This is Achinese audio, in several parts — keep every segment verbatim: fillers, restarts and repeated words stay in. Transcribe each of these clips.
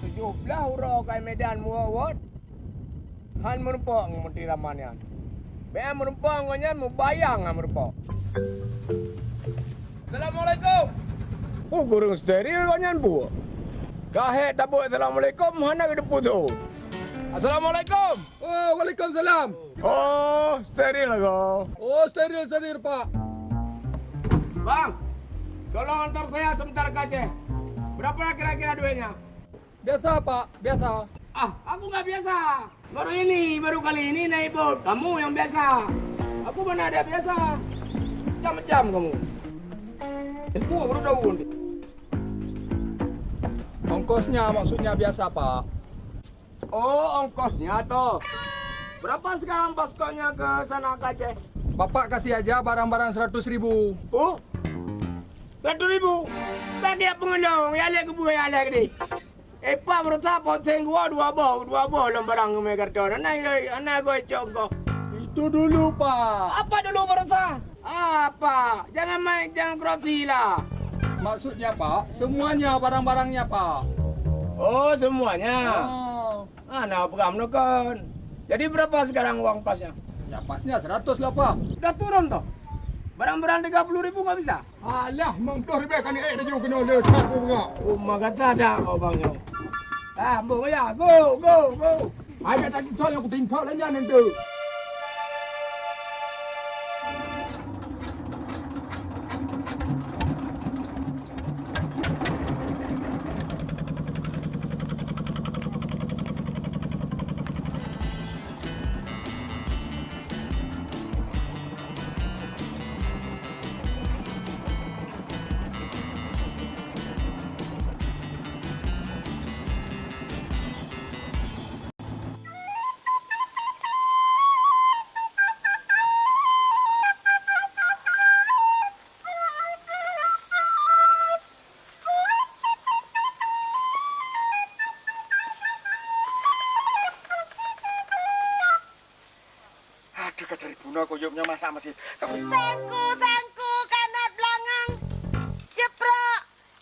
Tujoh blaih uroe kai Medan muwot-wot, han meurumpok ngon Menteri Rama nyan. Bèk meurumpok ngon nyan, mubayang han meurumpok. Assalamualaikum. Oh, kureueng steril gobnyan peue? Ka hék tabeuet assalamualaikum, hana geuteupeue. Assalamualaikum. Oh, waalaikumsalam. Oh, steril lah kau. Oh, steril, steril, Pak. Bang, tolong antar saya sebentar ke Aceh. Berapa kira-kira duitnya? Biasa, Pak, biasa. Ah, aku nggak biasa. Baru ini, baru kali ini naik bot. Kamu yang biasa. Aku mana ada biasa. Macam-macam kamu. Eh, gua baru tahu nanti. Ongkosnya maksudnya biasa, Pak. Oh, ongkosnya toh. Berapa sekarang paspornya ke sana, ke Aceh? Bapak kasih aja barang-barang seratus ribu. Oh, seratus ribu? Bagi pengendong, ya lek kebuah, ya lek deh. Eh, Pak, berusaha poseng gua dua boh, dua boh lom barang ngeumé karton. Anak gue, anak gue cok kok. Itu dulu, Pak. Apa dulu berusaha? Apa? Jangan main, jangan krosi lah. Maksudnya, Pak, semuanya barang-barangnya, Pak. Oh, semuanya? Oh. Ah, nah, pegang menekan. Jadi berapa sekarang uang pasnya? Ya, pasnya seratus lah, Pak. Dah turun toh? Barang-barang tiga puluh ribu nggak bisa? Alah, mang ploh ribèe ka ni, eh, laju keunoe le that peue beungak. Uma gata dak kau bang nyoe. Ah, boh ya, go, go, go. Hai, kata cinta yang kucinta lah nyan nanti. Aduh, ka dari bunoe kuyup nyoe masak masih. Sangku-sangku kanat beulangong, ceprok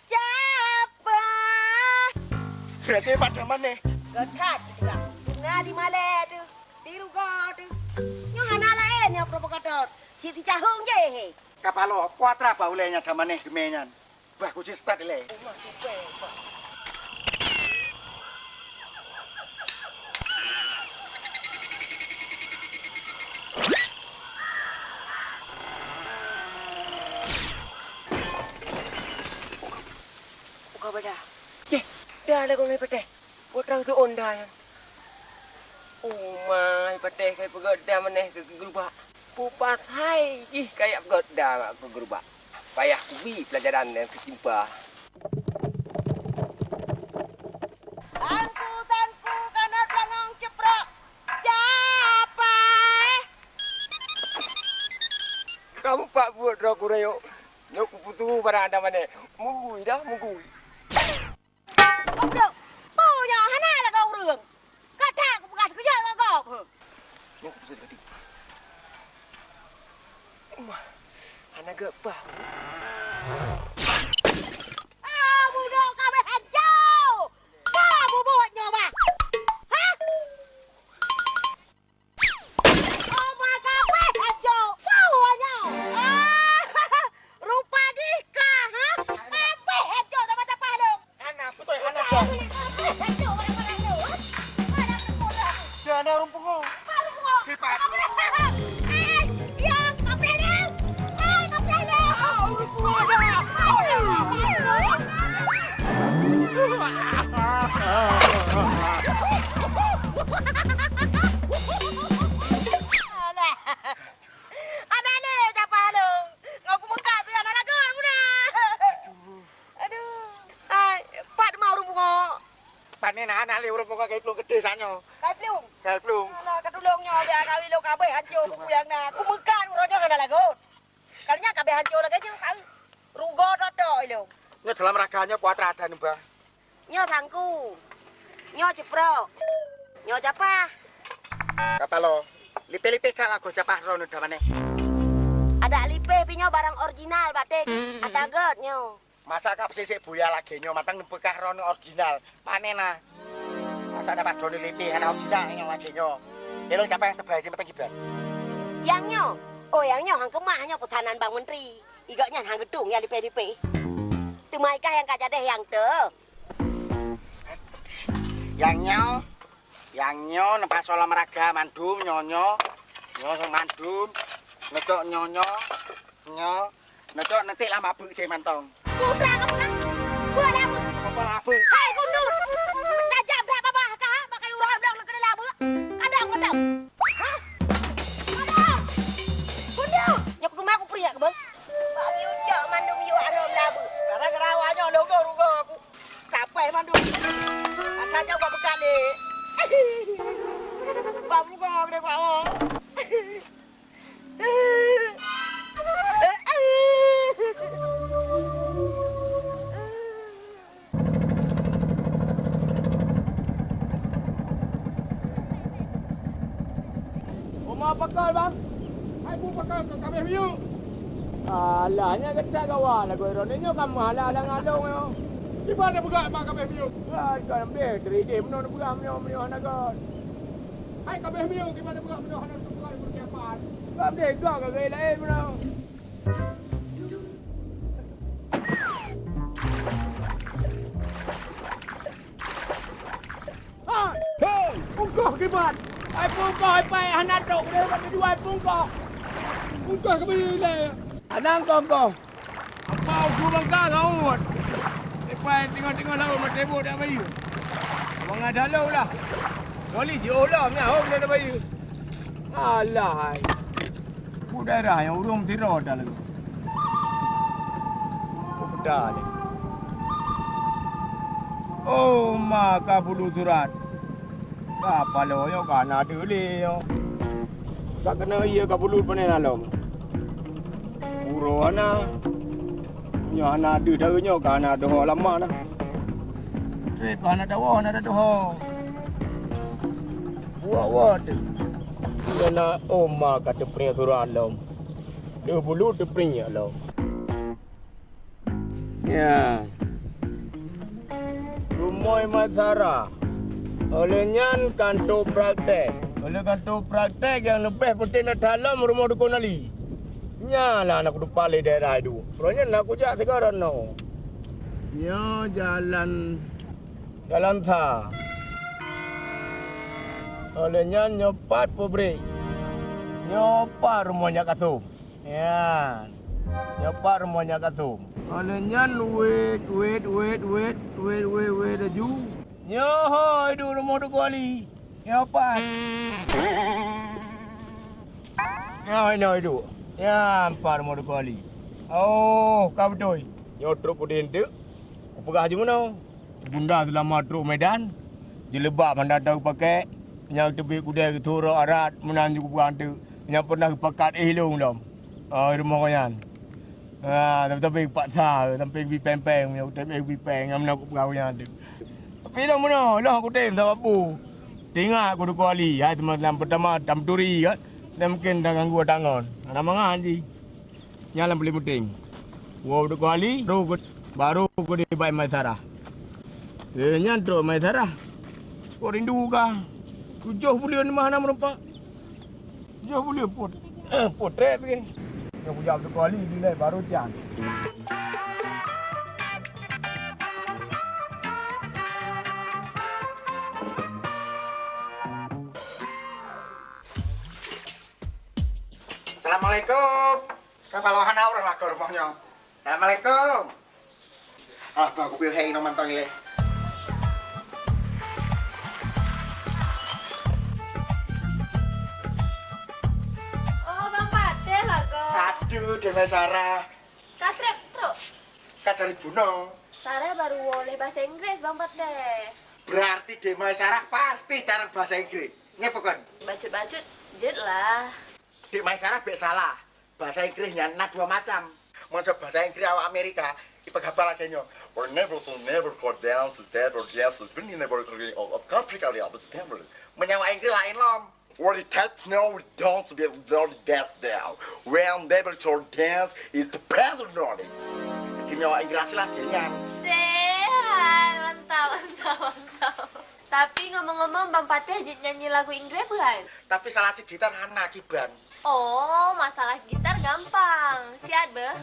capah. Berarti pada mana? Geutat juga. Bunga di malée tu, di rugoe tu. Nyoe hana laén nyoe provokator. Cit sicahong je he. Kapalo, kuatra apa ulée nyan dah maneh geumé nyan? Bah, kuci start ilée. Uka bada. Yeh, dah lah kau main patah. Buat rau tu onda nyan. Umai patah kai peugöt dah maneh keu geurubak. Pupat hai jih kayak peugöt dah bak keu geurubak. Payah kubi pelajaran nyang keutimpa. Sangku-sangku kanat langong ceprok. Capai. Kamu pak buat rau kurayok. Nyok kuputu barang anda maneh. Mugui dah, mugui. Goblok! Peue nyoe hana lagèe ureueng? Ka that kupeugah teukeujot ngon gob, heuh! Nyoe peue tadi? Uma, hana geuh bah. Ah, budok ka abéh hanco! Bah, bubuet nyoe bah! Hah? Oh, maka peh hancô! Peue nyoe? Ah, rupa jih ka, ha? Peh hancô teuma capah lôn! Hana, beutôi hana, Cok. Peh hancô, mana-mana lôn, ha? Mana pun lôn? Dia ada ureueng pungo. Mana pungo? Sipat. Eh, yang, kapeh lôn! Alah. Adak lé capah lôn. Ngon kumeukat pih hana lagoe muda. Aduh. Hai, pat teuma ureueng pungo? Pat ni na, na lé ureueng pungo kai plueng keudeh sanyoe. Kai plueng? Kai plueng. Alah, ka tulông nyoe, biar kali lôn kabeh hancô buku nyang na. Kumeukat uroe nyoe hana lagoe. Kali nyan ka abéh hancô lagèe nyoe, hai. Rugoe tok-tok ilôn. Nyoe dalam raga nyoe kuat rada nibak. Nyoe sangku. Nyoe ceprok. Nyoe capah. Kapalo. Lipéh-lipéh ka lagoe capah droeneuh dah maneh. Adak lipéh pih nyoe barang original batek. Ata göt nyoe. Masa ka peusisek buya lagèe nyoe mantong neupeugah droeneuh original? Pane na? Masa dapat droeneuh lipéh hana original nyang lagèe nyoe? Ilôn sapa nyang teubai jih mantong kiban? Nyang nyoe. Oh, nyang nyoe han keumah nyoe peusanan Bang Menteri. Igok nyan han geutung nyang lipéh-lipéh. Teuma i kah nyang ka jadeh nyang teuh. Nyang nyoe, nyang nyoe neupasoe lam raga mandum, nyoe, nyoe, nyoe mandum, neucok nyoe, nyoe, nyoe, neucok neutik lam abeuek jih mantong. Putra kamu kan? Buat apa? Apa abeuek? Hai gundut! Tajam dah babah kah? Pakai urang dong kena labeuek. Kadang, kadang. Hah? Kadang! Gundut! Nyak rumah aku pria ke, Bang? Bagi ucok mandum yuk harum labeuek. Gara-gara awak nyoe lôn rugoe aku. Kapai mandum. Asa jauh buat bekali. Bang buka kena kuat oh. Uma pakon, Bang? Hai bu pakon keu kabeh miyueb. Alah, nyan geutak gawa lagoe droeneuh nyoe ka meuhala lam along nyoe. Kiban na peugah bak kabeh miyueb? Kan, kan, beh, terideh meunoe peugah meunoe, meunoe hana gon. Hai kabeh miyueb, kiban na peugah meunoe hana peugah peursiapan? Kan, beh, gak ka gaya laén meunoe. Hai! Hei! Pungkoh kiban! Hai pungkoh, hai pai hana trok, udah dapat dua pungkoh. Pungkoh kami le. Anang kongkoh. Apa uku bangka kau? Lepai tengok-tengok laut mata ibu dak bayu. Abang ada lo lah. Kali jioh lah, nyaho dah bayu. Alah hai. Ku daerah nyang ureueng sidroe that lagoe. Ku peugah lé. Oh, ma ka peuluet surat. Ka paloe nyoe ka na deuh lé nyoe. Ka keunoe ié ka peuluet pane na lom. Uroe hana. Nyoe hana deuh dara nyoe ka hana deuh lama na. Trép hana dawa hana deuh. Buat-buat teuh. Nyoe na oma ka teupriek surat lom. Deuh bulu teupriek lom. Ya. Rumoh Mat Sarah. Oleh nyan kanto praktek. Oleh kanto praktek nyang leubeh penting na dalam rumoh dukon ali. Nyan lah na kutupat lé daerah idu. Roh nyan na kujak sigoe rono. Nyoe jalan Jalan sa. Oleh nyan nyoe pat pabrik. Nyoe pat rumoh nyak kasum. Nyan. Nyoe pat rumoh nyak kasum. Oleh nyan wet, wet, wet, wet, wet, wet, wet laju. Nyoe hoi duek rumoh Teungku Ali. Nyoe pat. Nyoe hoi duek. Nyan pat rumoh Teungku Ali. Oh, ka beutôi. Nyoe trok pudin teuk. Kupeugah jimeunoe. Bunda Seulamat trok Medan, jilbab hana teupakai, nyang teubiet kudée geusurok arat meunan ju kupeugah teuk, nyang pernah geupakat éh lôn lom. Ah, rumoh nyan. Ah, tapi, tapi paksa, sampai geubi péng-péng, meunyoe kutem éh geubi péng, nyang meunan kupeugah nyan teuk. Tapi lôn meunoe, lôn kutem sabab bu. Teuingat ku Teungku Ali, hai teuma lam peutama tam turi kan, dan mungkin dan ganggu tangon. Hana mangat jih. Nyan lam paléng penting. Woe Teungku Ali, baru ku, baru ku di bai Mai Sarah. Eh, nyan trok Mai Sarah. Kok rindu ka. Tujoh buleuen mah hana meureumpok. Tujoh buleuen pot. Eh, potrét lagèe. Nyang kujak Teungku Ali dilèe baru jan. Assalamualaikum. Kan kalau hana ureueng lakoe rumoh nyoe. Assalamualaikum. Ah, bah, kupiôh hei inong mantong ilèe. Oh, Bang Pateh lagoe. Aduh, Dek Mai Sarah. Ka trép trok? Ka dari bunoe. Sarah baru woe lé bahasa Inggris, Bang Pateh. Berarti Dek Mai Sarah pasti carông bahasa Inggris. Nggih, pokon? Bacut-bacut jeuet lah. Dek Mai Sarah bèk salah. Bahasa Inggris nyan na dua macam. Meunyoe bahasa Inggris awak Amerika, ipeugah lagèe nyoe, "Whenever, so never, go down, so never, yes, so never, go of, of Africa, of Stanford." Meunyoe awak Inggris laén lom. "What it takes now, we don't be lonely, that's down. When never, so dance is the best of knowledge." Jadi Nyoe Inggris lah, nyan. Sehat, mantap, mantap, mantap. Tapi ngomong-ngomong, Bang Pateh jeuet nyanyi lagu Inggris bukan? Tapi salah cit gitar hana kiban. Oh, masalah gitar gampang. Siat beuh.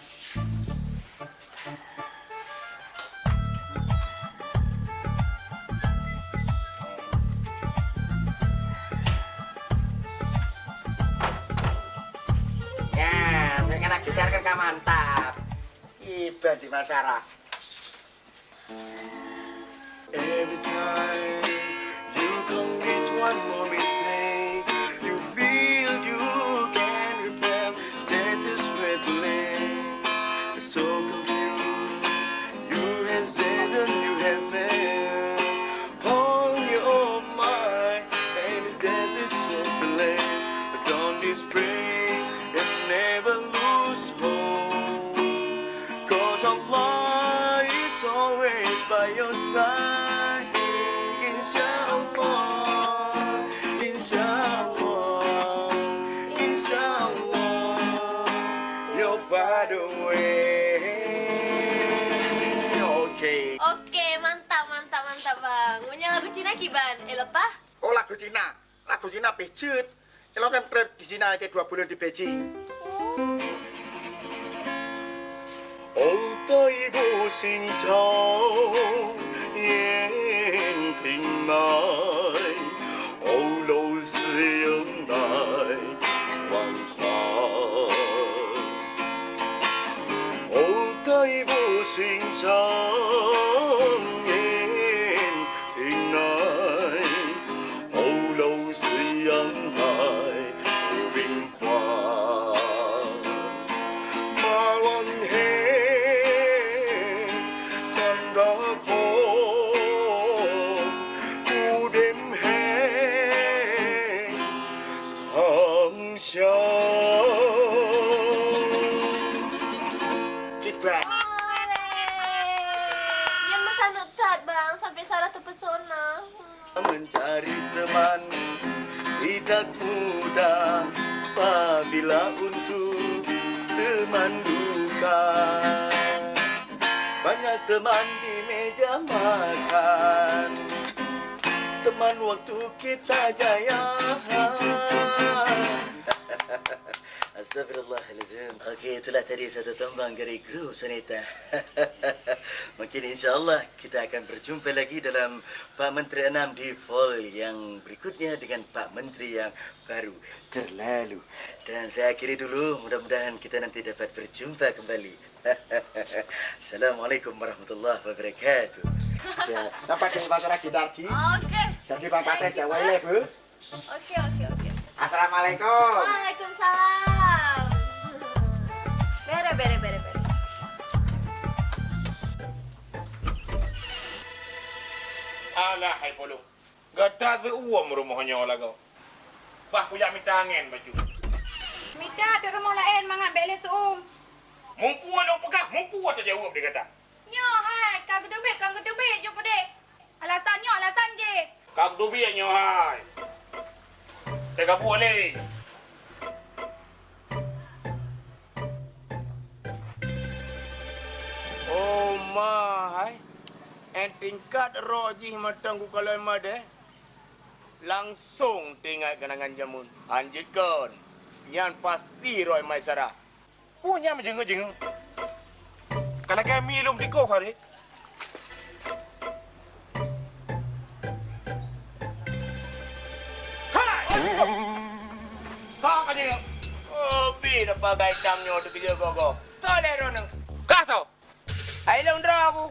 Ya, mereka nak gitar kan ka mantap. Iban di masyarakat. Every time you commit one more mistake, you feel you can rebel. That is rebellion. You're so confused. You hesitate and you have failed. On your mind, and that is rebellion. Don't despair and never lose hope. 'Cause Allah is always by your side. Insya Allah, insya Allah, insya Allah, you're far away. Okay. Oke, mantap, mantap, mantap, Bang. Meunyoe lagu Cina kiban? Eh, leupah? Oh, lagu Cina. Lagu Cina pih jeuet. Ilong kan trép di Cina, ada dua bulan di Beijing. 哦，大步行走，眼睛内，哦，路是有来往返。哦，大步行走，眼睛内。 Âu lôn seuiang hai ubeng kuat. Mawöng hé canda khôn, udeb hé hang siat. Kiban. Ore! Nyan meusaneuk that, Bang, sampai sarah teupesona. Mencari teman tidak mudah apabila untuk teman duka. Banyak teman di meja makan, teman waktu kita jaya. Astagfirullahalazim. Oke, itulah tadi satu tembang dari grup Soneta. Mungkin insya Allah kita akan berjumpa lagi dalam Pak Menteri enam di vol yang berikutnya dengan Pak Menteri yang baru. Terlalu. Dan saya akhiri dulu, mudah-mudahan kita nanti dapat berjumpa kembali. Assalamualaikum warahmatullahi wabarakatuh. Ya, nampak di masyarakat kita, Ci? Oke. Jadi, Bang Pateh, jawai lé, Bu. Oke, oke, oke. Assalamualaikum. Waalaikumsalam. Bere, bere, bere, bere. Alah, hai Polo. Gata seuuem rumoh nyoe lagoe. Bah kujak mita angén bacut. Mita ateueh rumoh laén mangat bèk lé seuuem. Muphom lôn peugah, muphom tajaweueb di gata. Nyoe hai, ka geuteubiet, ka geuteubiet, jok udép. Alasan nyoe, alasan jih. Ka geuteubiet nyoe hai. Teuka buet lé. Oh ma hai, 'oh tingkat rok jih mantong kukalon madé, langsong teuingat keunangan jameun. Hanjeuet kon, nyan pasti rok Maisarah. Peue nyang meujeungeuk-jeungeuk? Ka lagèe mi lôn tikoh hari. Hai! Ka ka jeuet. Oh, bi na pagai tam nyoe teukeujot gogoh. Ka lé droeneuh. Ka soe? Hai lôn droe ku.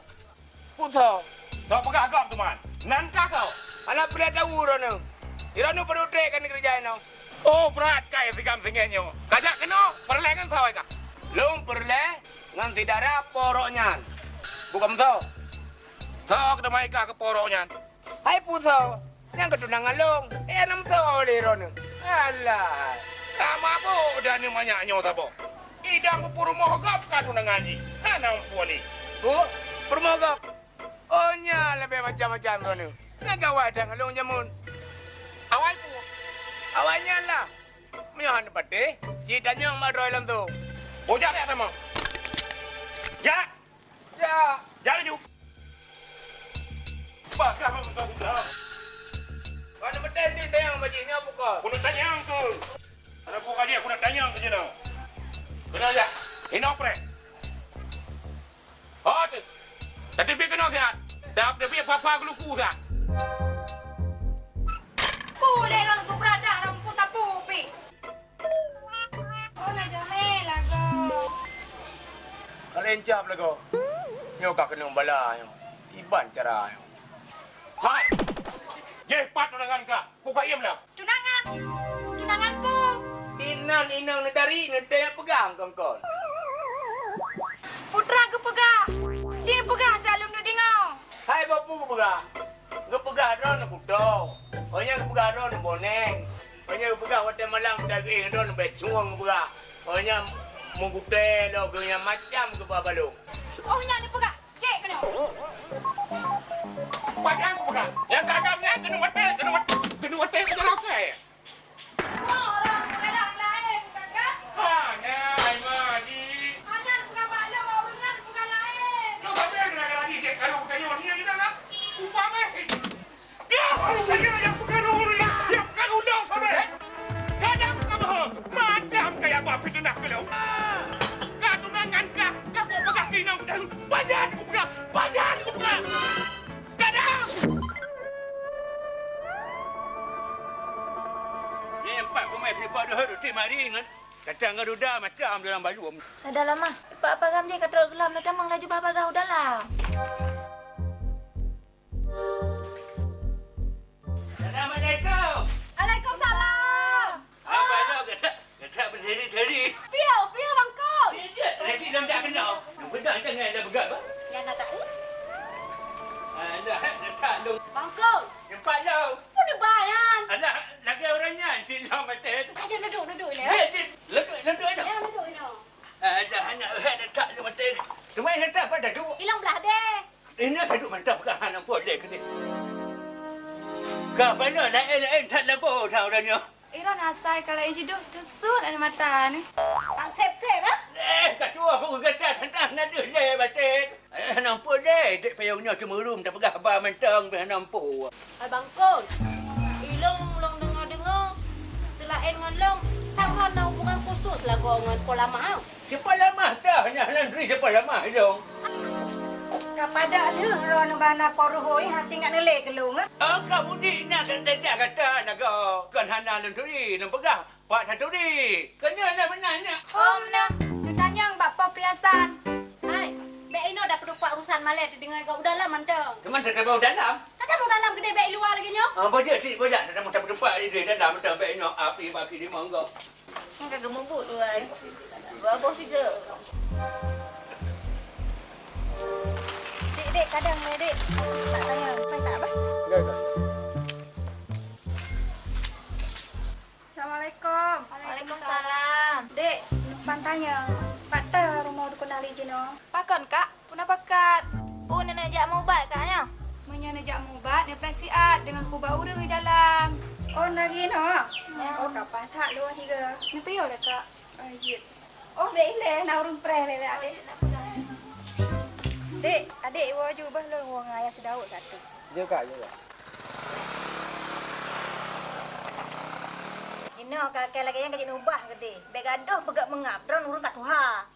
Peue soe? Soe peugah gob teuma? Nan ka soe? Hana peureulèe tahu droeneuh. Droeneuh peudutek keu neukeureuja inoe. Oh, brat kai sigam singèt nyoe. Ka jak keunoe, peureulèe ngon soe ka? Lôn peureulèe ngon si dara po rok nyan. Bukon soe? Soe keuteumai ka keu po rok nyan? Hai peue soe? Nyang keutunangan lôn, eh, nam soe lé droeneuh? Alah, ka mabök droeneuh manyak nyoe saboh. Idang peurumoh gob ka tunangan jih, hana muphom lé. Buk, peurumoh gob? Oh, nyan leubeh macam-macam droeneuh. Nyan gawat that ngon lôn jameun. Awai peue? Awai nyan lah. Meunyoe hana patéh, cit tanyong bak droe lôn tu. Bujak jak tamong. Jak! Ya. Jak laju. Bah, kah memang buka. Mana betul tu sayang baju ni apa kau? Kena tanyang tu. Ada buka dia, kena tanyang tu je lah. Kena aja. Inoe preh. Oh, tu. Tapi kena sihat. Tapi papa keluku sihat. Boleh langsung berada dalam kusapu pi. Oh, na jamé lagoe. Ka lheueh cap lagoe. Nyoe ka keunong bala nyoe. Iban cara nyoe. Hai! Jeh pat tunangan kah? Ku ka iem lam. Tunangan. Tunangan pu. Inan inong neutari neuteupegang kongkon. Putra geupeugah. Jih peugah saleuem neudeungoe. Hai bapu geupeugah. Geupeugah droe neukuto. Oh nyan geupeugah droe neuboneng. Oh nyan geupeugah watèe malam daging droe neubèe cueng geupeugah. Oh nyan meugutèe lom geuh nyan macam geupeugah balong. Oh nyan neupeugah. Jeh keunoe. Padahai geupeugah. Nyang kagam nyan keuneuk watèe, keuneuk watèe, keuneuk watèe keu jalan keu. Orang galak laén, Kakak. Ha, nyan, ai maji. Hana peugah bak lôn, bak ureueng nyan peugah laén. Lôn sabe keunan lagi, Dek, kalau bukan nyoe, ni, ni, ni, ni. Upama, eh. Dia, dia yang peugah lôn, yang peugah lôn, sabe. Kadang kamoe macam kaya bah fitnah keu lôn. Ka tunangan kah, ka kau peugah keu inong kah. Pajan kupeugah, pajan kupeugah. Kadang! Nyan pat kumai sipok deuh ruti mari ngon kacang garuda macam dalam baluem. Dah lama. Pak Pagam jih ka trok geulam, na tamong laju bah bagah u dalam. Assalamualaikum. Waalaikumsalam. Apa lo kata? Letak berdiri-diri. Piu, piu bangkot. Tidak, lagi dalam dah kenal. Yang benar jangan ada pegang, bah. Yang nak tak, eh? Ah, dah, letak dong. Bangkot. Cepat lo. Pun dibayar. Alah, lagi orang nyan, cik lo mati. Aja duduk, duduk ni. Eh, cik, duduk, duduk dah. Ya, duduk ni. Ah, dah, anak, eh, letak lo mati. Cuma letak pada tu. Hilang belah deh. Ini dah duduk mantap kan, ampun, leh, kena. Kau mana lain-lain tak labo dah orang nyoh. Iron asai ka laén jidoh teusut aneuk mata ni. Tang thép-thép, ah? Eh, ka tuwoe pun gata teuntang na deuh lé baten. Eh, hana muphom lé, dek payong nyoe ceumeurum tapeugah haba mantong beh hana muphom. Hai Bangkon, ilong lôn deungoe-deungoe, seulaén ngon lôn, tang lôn na hubungan khusus lagoe ngon Po Lamah. Sipa lamah tah nyan, Landri, sipa lamah ilong. Ka padak lheueh droeneuh bak na po ruhôi, hati ngat neulé keu lôn, eh? Oh, ka budi na keu teuka gata, Nago. Kon hana lôn turi, lôn peugah, Pak taturi. Kon nyoe lôn meunan nyak. Oh, meunan. Neutanyong bak po piasan. Hai, bèk inoe dah peutupat urusan malèe, teudeungoe u dalam mantong. Teuma tatamong u dalam? Tatamong u dalam keudéh, bèk i luwa lagèe nyoe. Ah, bajèe cit, bajèe tatamong, tatamong tapeutupat i dalam mantong, bèk inoe api bak kiri monggo. Nyan ka geumubuet tuan. Dua boh siga. Dek, dek, kadang meh, dek. Tak tanya, pai tak bah? Ya, ya. Assalamualaikum. Waalaikumsalam. Dek, numpang tanya, pat teuh rumoh dukon Ali jinoe? Pakon, Kak? Puna pakat. Oh, neujak meubat, Kak, nyoe? Meunyoe neujak meubat, neupreh siat deungon kuba ureueng di dalam. Oh, na jinoe? Ya. Oh, ka paih that lôn higa. Neupiôh lé, Kak. Oh, jeuet. Oh, bèk ilèe, na ureueng preh lé, Dek. Dek, adek iwoe ju bah lôn woe ngon Ayah Seudaud satu. Ya, Kak, ya, Kak. Jinoe ka lakèe lagèe nyan ka jeuet neubah keudéh. Bèk gadôh peugah meungab, droen ureueng ka tuha.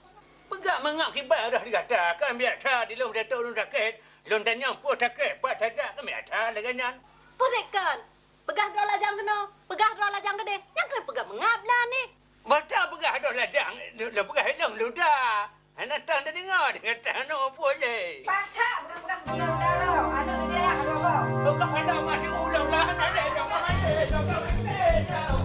Peugah meungab kiban rhah di gata, kan biasa di lôn teutok lôn sakét, lôn tanyong peue sakét, pat sajak kan biasa lagèe nyan. Peue sakét? Peugah droe lajang keunoe, peugah droe lajang keudéh, nyang keuh peugah meungab lah ni. Bata peugah droe lajang, lôn peugah ilong luda. Hana tan teudeungoe, deungon tan nyoe peue lé. Pacak peugah-peugah keucil udara, aneuk di daerah Robo. Bukan pada masih ulong lah, tak ada yang pakai, tak pakai, tak.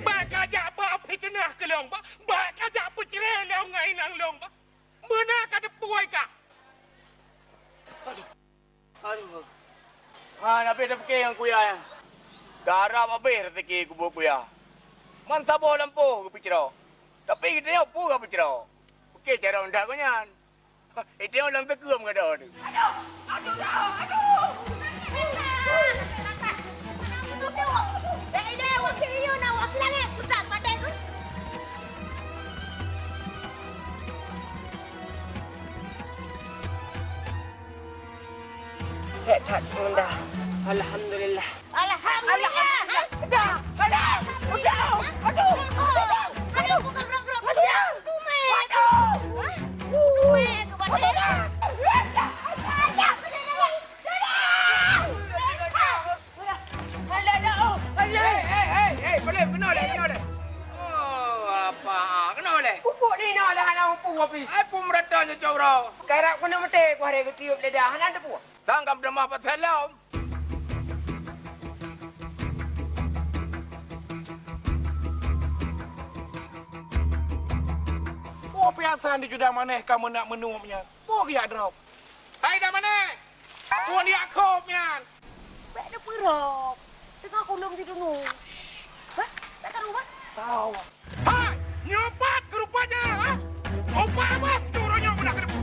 Bèk kajak bak fiteunah keu lôn, bèk kajak peucré lôn ngon inong lôn, bèk. Beuna ka teupeue ka. Aduh. Aduh. Ha, na pih tapike ngon kuya nyan. Karab abéh raseuki kubu kuya. Man saboh lampôh geupeucroe. Tapi geutanyoe peue ka peucroe? Oke, cara undak geuh nyan. Ite lam teukeum geudoe tu. Aduh! Aduh, dah! Aduh! Dah ilée wakil iyue na wakil langét, peugah patéh tu. Hék that, Bunda. Alhamdulillah. Alhamdulillah. Dah. Aduh. Aduh. Aduh. Aduh. Aduh. Hei, hei, hei, hei, boleh, keunoe lé, keunoe lé. Oh, apa? Keunoe lé. Pupuk ni inoe lé hana mupu api. Ai pun merata nyoe cok uroe. Karab keuneuk meuté ku hari geutiup lidah, hana teupeue. Sang ka meutamah pasai lom. Peue piasan di Juda Maneh ka meunak meunup nyan? Peue geujak droe? Hai Juda Maneh! Peue geujak khôb nyan? Bèk neupeurôb. Teungoh kulông jidunu. Bah, bèk karu, bah. Tau. Hai! Nyoe pat keu rupanya, ha? Obat apa? Suruh nyoe beuna keudeue.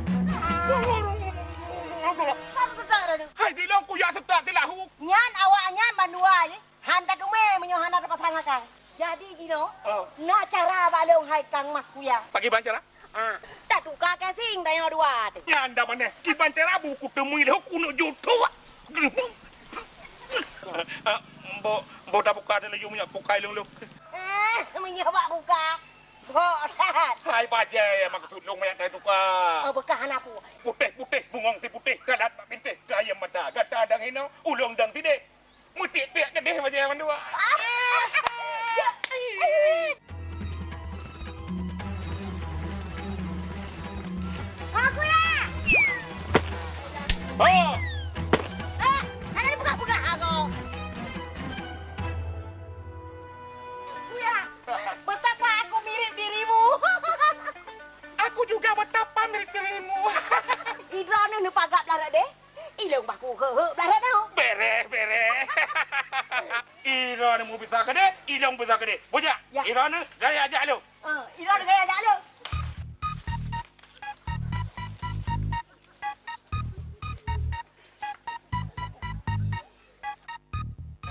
Sam seutôt dah. Hai, dilông kujak seutôt silahu. Nyan awak nyan bandua jih. Han tateumé meunyoe hana tapasang akai. Jadi jinoe, oh, na cara bak lôn hai Kang Mas Kuya. Pakiban cara? Ah, tatuka casing tanyoe dua teuh. Nyan dah maneh, kiban cara buku teumui lé keuneuk jutok. Eh, eh, mbo, mbo tabuka dulu yue minyeuk bukai lôn lôn. Eh, minyeuk bak buka. Bok that. Hai bajèe, maksud lôn minyeuk tai tuka. Oh, beukah hana pu. Putéh-putéh, bungong si putéh, kalat bak bintéh, kayém mata, gata dang hino, ulôn dang sidéh. Meutik-tik keudeh bajèe mandua. Ah! Aku ya! Ho! Ah, hana dipeugah-peugah aku. Aku ya! Betapa aku mirip dirimu. Aku juga betapa mirip dirimu. Idroeneuh neupagak blah rot deh. Ilông baku heu-heu blah rot nyoe. Bereh, bereh. Ilông neumubisa keudeh, ilông bisa keudeh. Bujak. Ya. Ilông neugaya jak lôn. Eh, ilông neugaya jak lôn.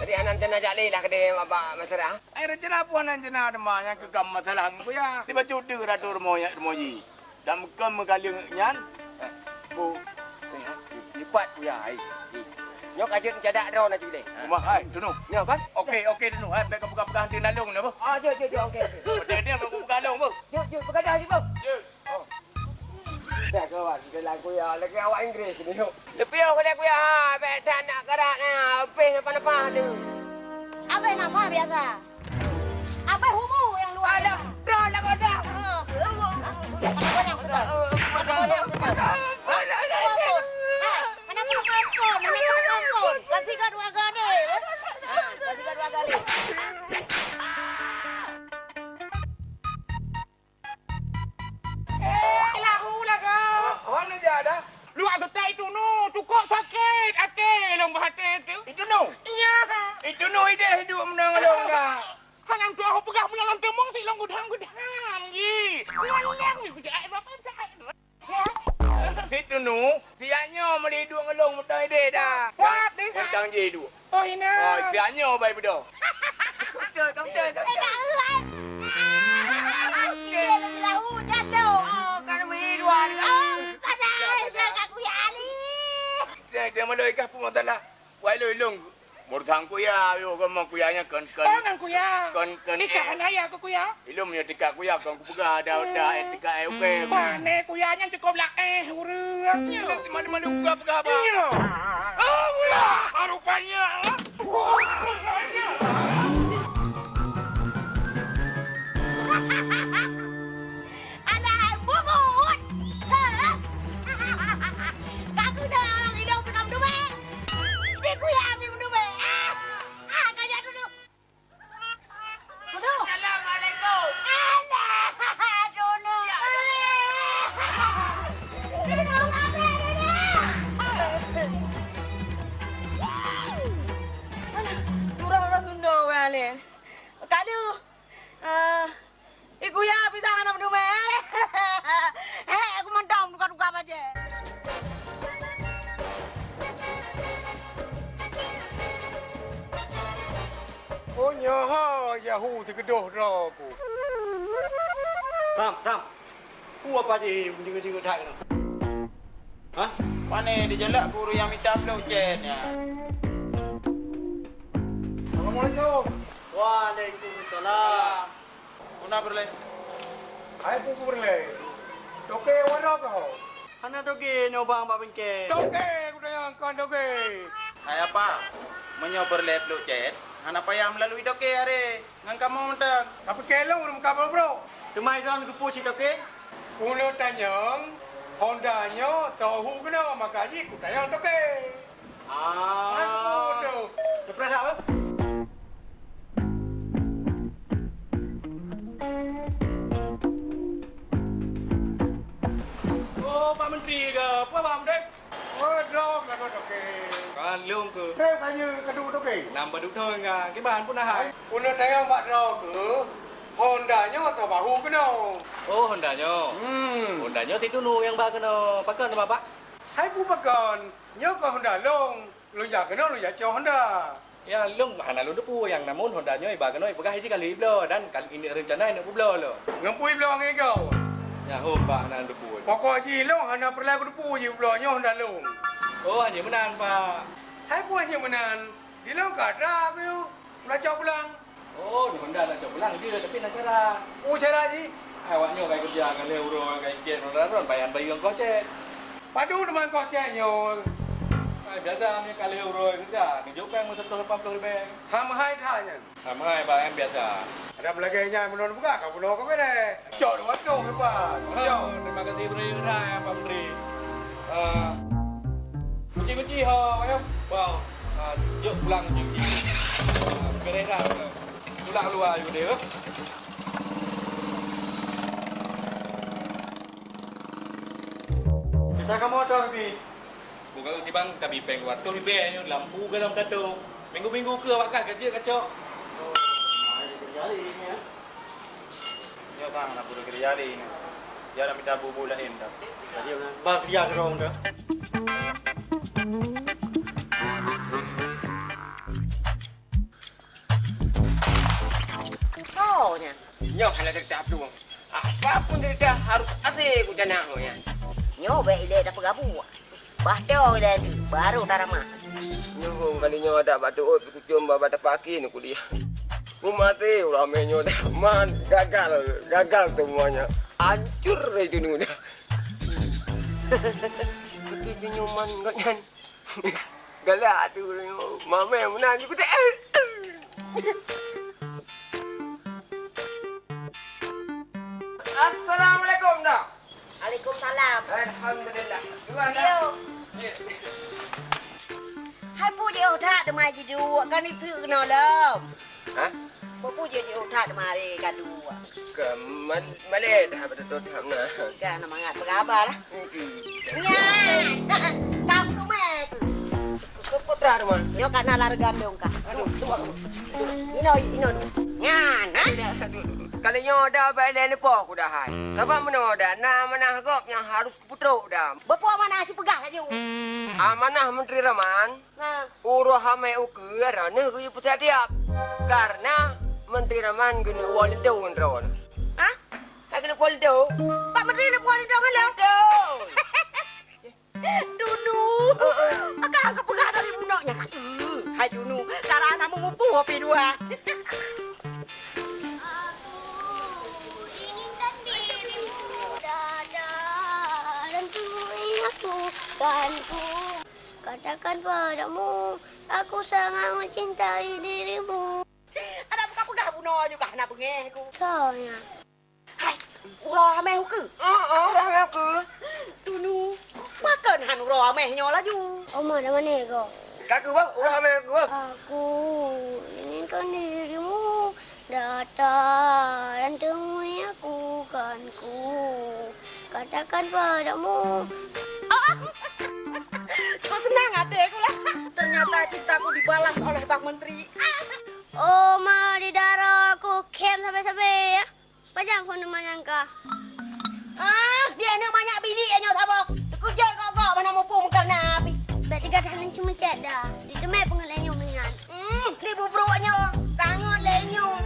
Jadi hana rencana jak lé lah keudeh bak masyarakat? Ai rencana peue hana rencana teuma nyang keu gam masalah ngon kuya. Tiba cuti ratu rumoh, rumoh jih. Dan meukon meugaleng nyan. Eh, bu, lipat kuya ai. Nyoe ka jeuet meucadak droe na cuti. Rumah hai, tunu. Nyoe kan? Oke, oke tunu. Hai, bèk ka peugah-peugah nanti nalông na bu. Ah, jeuet, jeuet, jeuet, oke. Oke, dia bèk peugah lông bu. Jeuet, jeuet, peugah dah jeuet bu. Jeuet. Oh. Dah kawan, kita lagu ya, lagi awak Inggris ni. Lepiôh keu lé kuya, bèk that nak karat na, abéh napa-napa tu. Abéh napa biasa? Abéh umu nyang luwa biasa. Alah, dah lah kau dah. Ha. Mana banyak tu dah? Mana banyak tu dah? Mana banyak tu dah? Hai, mana pun kampung, mana pun kampung. Ganti kat dua gade. Ha, ganti kat dua gade. Eh, lahu lah kau. Hana jak dah. Luwak seutôt itu nu, cukôp sakét até lôn bak até tu. Itu nu? Iya. Itu nu idéh hidup meunang lôn dah. Hana tuah peugah meunyoe lôn teumong si lôn gudang-gudang ji. Ngon lôn ni kujak ai berapa jak ai. Situ nu, siat nyoe meuli duek ngon lôn meutai deh dah. Wat deh. Tang jih duek. Oh, ina. Oh, siat nyoe bai beudôh. Beutôi, beutôi, beutôi. Eh, tak ulang. Ah, dia lagi lahu, jatuh. Oh, kan meuli dua ni. Oh, padahal dia kat kuya Ali. Dia, dia meulôi kah pun masalah. Wai lôn, lôn. Murtang kuya, yo, kamoe kuya nyan kon, kon. Oh, ngon kuya. Kon, kon, eh. Nikahan ayah ku kuya. Ilôn nyoe tingkat kuya kon kupeugah dah, dah, eh, tingkat, eh, okey. Pane kuya nyan cukôp laéh ureueng. Ilôn malu-malu kuya peugah apa? Iya. Oh, kuya. Ah, rupanya. Alah, hai bungut! Hah? Ka keunong ilông pih ka meudubée! Di kuya pih meudubée! Ah! Ah, ka jak dulu! Dulu! Assalamualaikum! Alah, dulu! Ya. Dulu, apa, dulu? Alah, lurah ureueng Sunda Hu sigeudôh droe ku. Sam, Sam. Peue apa jih meujingeut-jingeut that keunoe? Hah? Pane dijeulak guru nyang mita plôk cét nyan. Assalamualaikum. Waalaikumsalam. Peue na peureulèe? Hai peue peureulèe? Toke waroe kah? Hana toke nyoe bang bak bengke. Toke kutanyong kon toke. Hai apa? Meunyoe peureulèe plôk cét, hana payah meulalui toke aré. Ngon kamoe mantong. Tapi keu lôn ureueng muka brok-brok. Teuma droen geupeu cit toke? Ulôn tanyong, Honda nyoe soe hu keunoe, maka jih kutanyong toke. Ah. Aku tu. Teupeurasa apa? Oh, Pak Menteri ke? Apa, Pak Menteri? Oh, droe lagoe toke. Ka lôn keu. Trép ka jeuet keu toke. Nam baduek thon ka. Kiban pun na hai. Ulôn tanyong bak droe keu Honda nyoe soe hu keunoe. Oh, Honda nyoe. Hmm. Honda nyoe si Tunu nyang ba keunoe. Pakon teuma, Pak? Hai peue pakon? Nyoe kon Honda lôn. Lôn jak keunoe, lôn jak cok Honda. Ya, lôn hana lôn teupeu nyang, namun Honda nyoe iba keunoe ipeugah jih ka lheueh ibloe dan ka ini rencana ineuk peubloe lom. Ngon peue ibloe ngon igoe? Nyan hom bak hana teupeu. Pokok jih lôn hana peureulèe kuteupeu jih ibloe nyoe Honda lôn. Oh, hana meunan, Pak. Hai peue hana meunan? Di lôn ka atra kuyue. Ulôn cok pulang. Oh, di Honda na cok pulang dia, tapi na syarat. Oh, syarat jih? Awak nyoe ka keureuja ka lhèe uroe, ka icet droen-droen, bayan bayeue ongkos cét. Padum teuma ongkos cét nyoe? Ai, biasa meunyoe ka lhèe uroe keureuja, neujok péng seratus lapan puluh ribèe. Ham hai that nyan. Ham hai, Pak, nyan biasa. Ada lagèe nyan meunurot buka ka bunoe ka beres. Cok dua ratus lepas. Oh, cok. Terima kasih, Bro Yura, ya, Pak Menteri. Ah, kunci-kunci ho, ya. Wow. Ah, jok pulang kunci-kunci. Ah, beres dah. Pulang luar juga dia. Kita kamu tu, Habib. Buka kunci bang, kami peng waktu lebih, lampu ke dalam dato. Minggu-minggu ke awak kah kerja kacok? Oh, nah, ini kerja hari ini, ya. Nyoe kang na peureulèe keureuja lé nyoe. Jarang mita bubu laén dah. Jadi, bah keureuja keudroe dah. Oh, nyan. Nyoe hana teutab tu. Apapun cerita harus asé ku janak nyoe nyan. Nyoe bèk ilèe tapeugah buet. Bah toh ilèe deuh, baru taramah. Nyoe kali nyoe adak bak teuôt kucom bak, bak tapaki ni kuliah. Kumaté uramé nyoe dah man gagal, gagal semuanya. Hancur itu ni dah. Tapi senyuman gobnyan galak tu nyoe. Mamé meunan ju kutek. Assalamualaikum, Dak. Waalaikumsalam. Alhamdulillah. Dua, Dak. Yo. Ya. Hai pu jiôh that teuma jiduek, kan itu keunoe lom. Hah? Pu jiôh that teuma hari ka duek. Ke mal-, malèe dah beutôi that na. Ka na mangat peugaba lah. Nyan. Ka beutôi mè. Keu putra teuma. Nyoe ka na lara gandong ka. Aduh, tunggu, tunggu. Inoe, inoe. Nyan, ha? Aduh, aduh, aduh. Kali nyoe dah bèk lé neupoh ku dah hai. Sabab meunoe dah na amanah gob nyang harus kupeutrok dah. Beupo amanah sipeugah laju. Amanah Menteri Rahman. Ha. Uroe hamé ukeue droeneuh geuyue peusiap-siap. Karena Menteri Rahman geuneuk woe linto ngon droeneuh. Ha? Ka keuneuk puwoe linto? Pak Menteri neuk puwoe linto ngon lôn? Linto! Dunu! Heeh. Ka, ka peugah dari bunoe nyan. Hmm, hai Dunu, cara na meumupu api dua. Aku inginkan dirimu, Dada, dan temui aku, kan ku katakan padamu, aku sangat mencintai dirimu. Ada peugah-peugah bunoe juga hana beungèh ku. Soe nyan? Hai, uroe hamé ukeue? Heeh, uroe hamé ukeue. Dunu, pakon han uroe hamé nyoe laju? Oma dah mané ko? Ka keuh, bah, uroe hamé keuh, bah. Aku inginkan dirimu datang dan temui aku, kan ku katakan padamu. Oh, kok senang até ku lah. Ternyata cintaku dibalas oleh Bang Menteri. Oma di dara aku kem sabe-sabe ya. Pajan phon teuma nyang ka? Ah, di aneuk manyak bilik nyoe saboh. Teukeujot gok-gok mana mupu meukareuna api. Bèk teuga that nan cuma cèt dah. Di teumé peungeut lé nyueng nyan. Hmm, di bubruk nyoe. Rangot lé nyueng.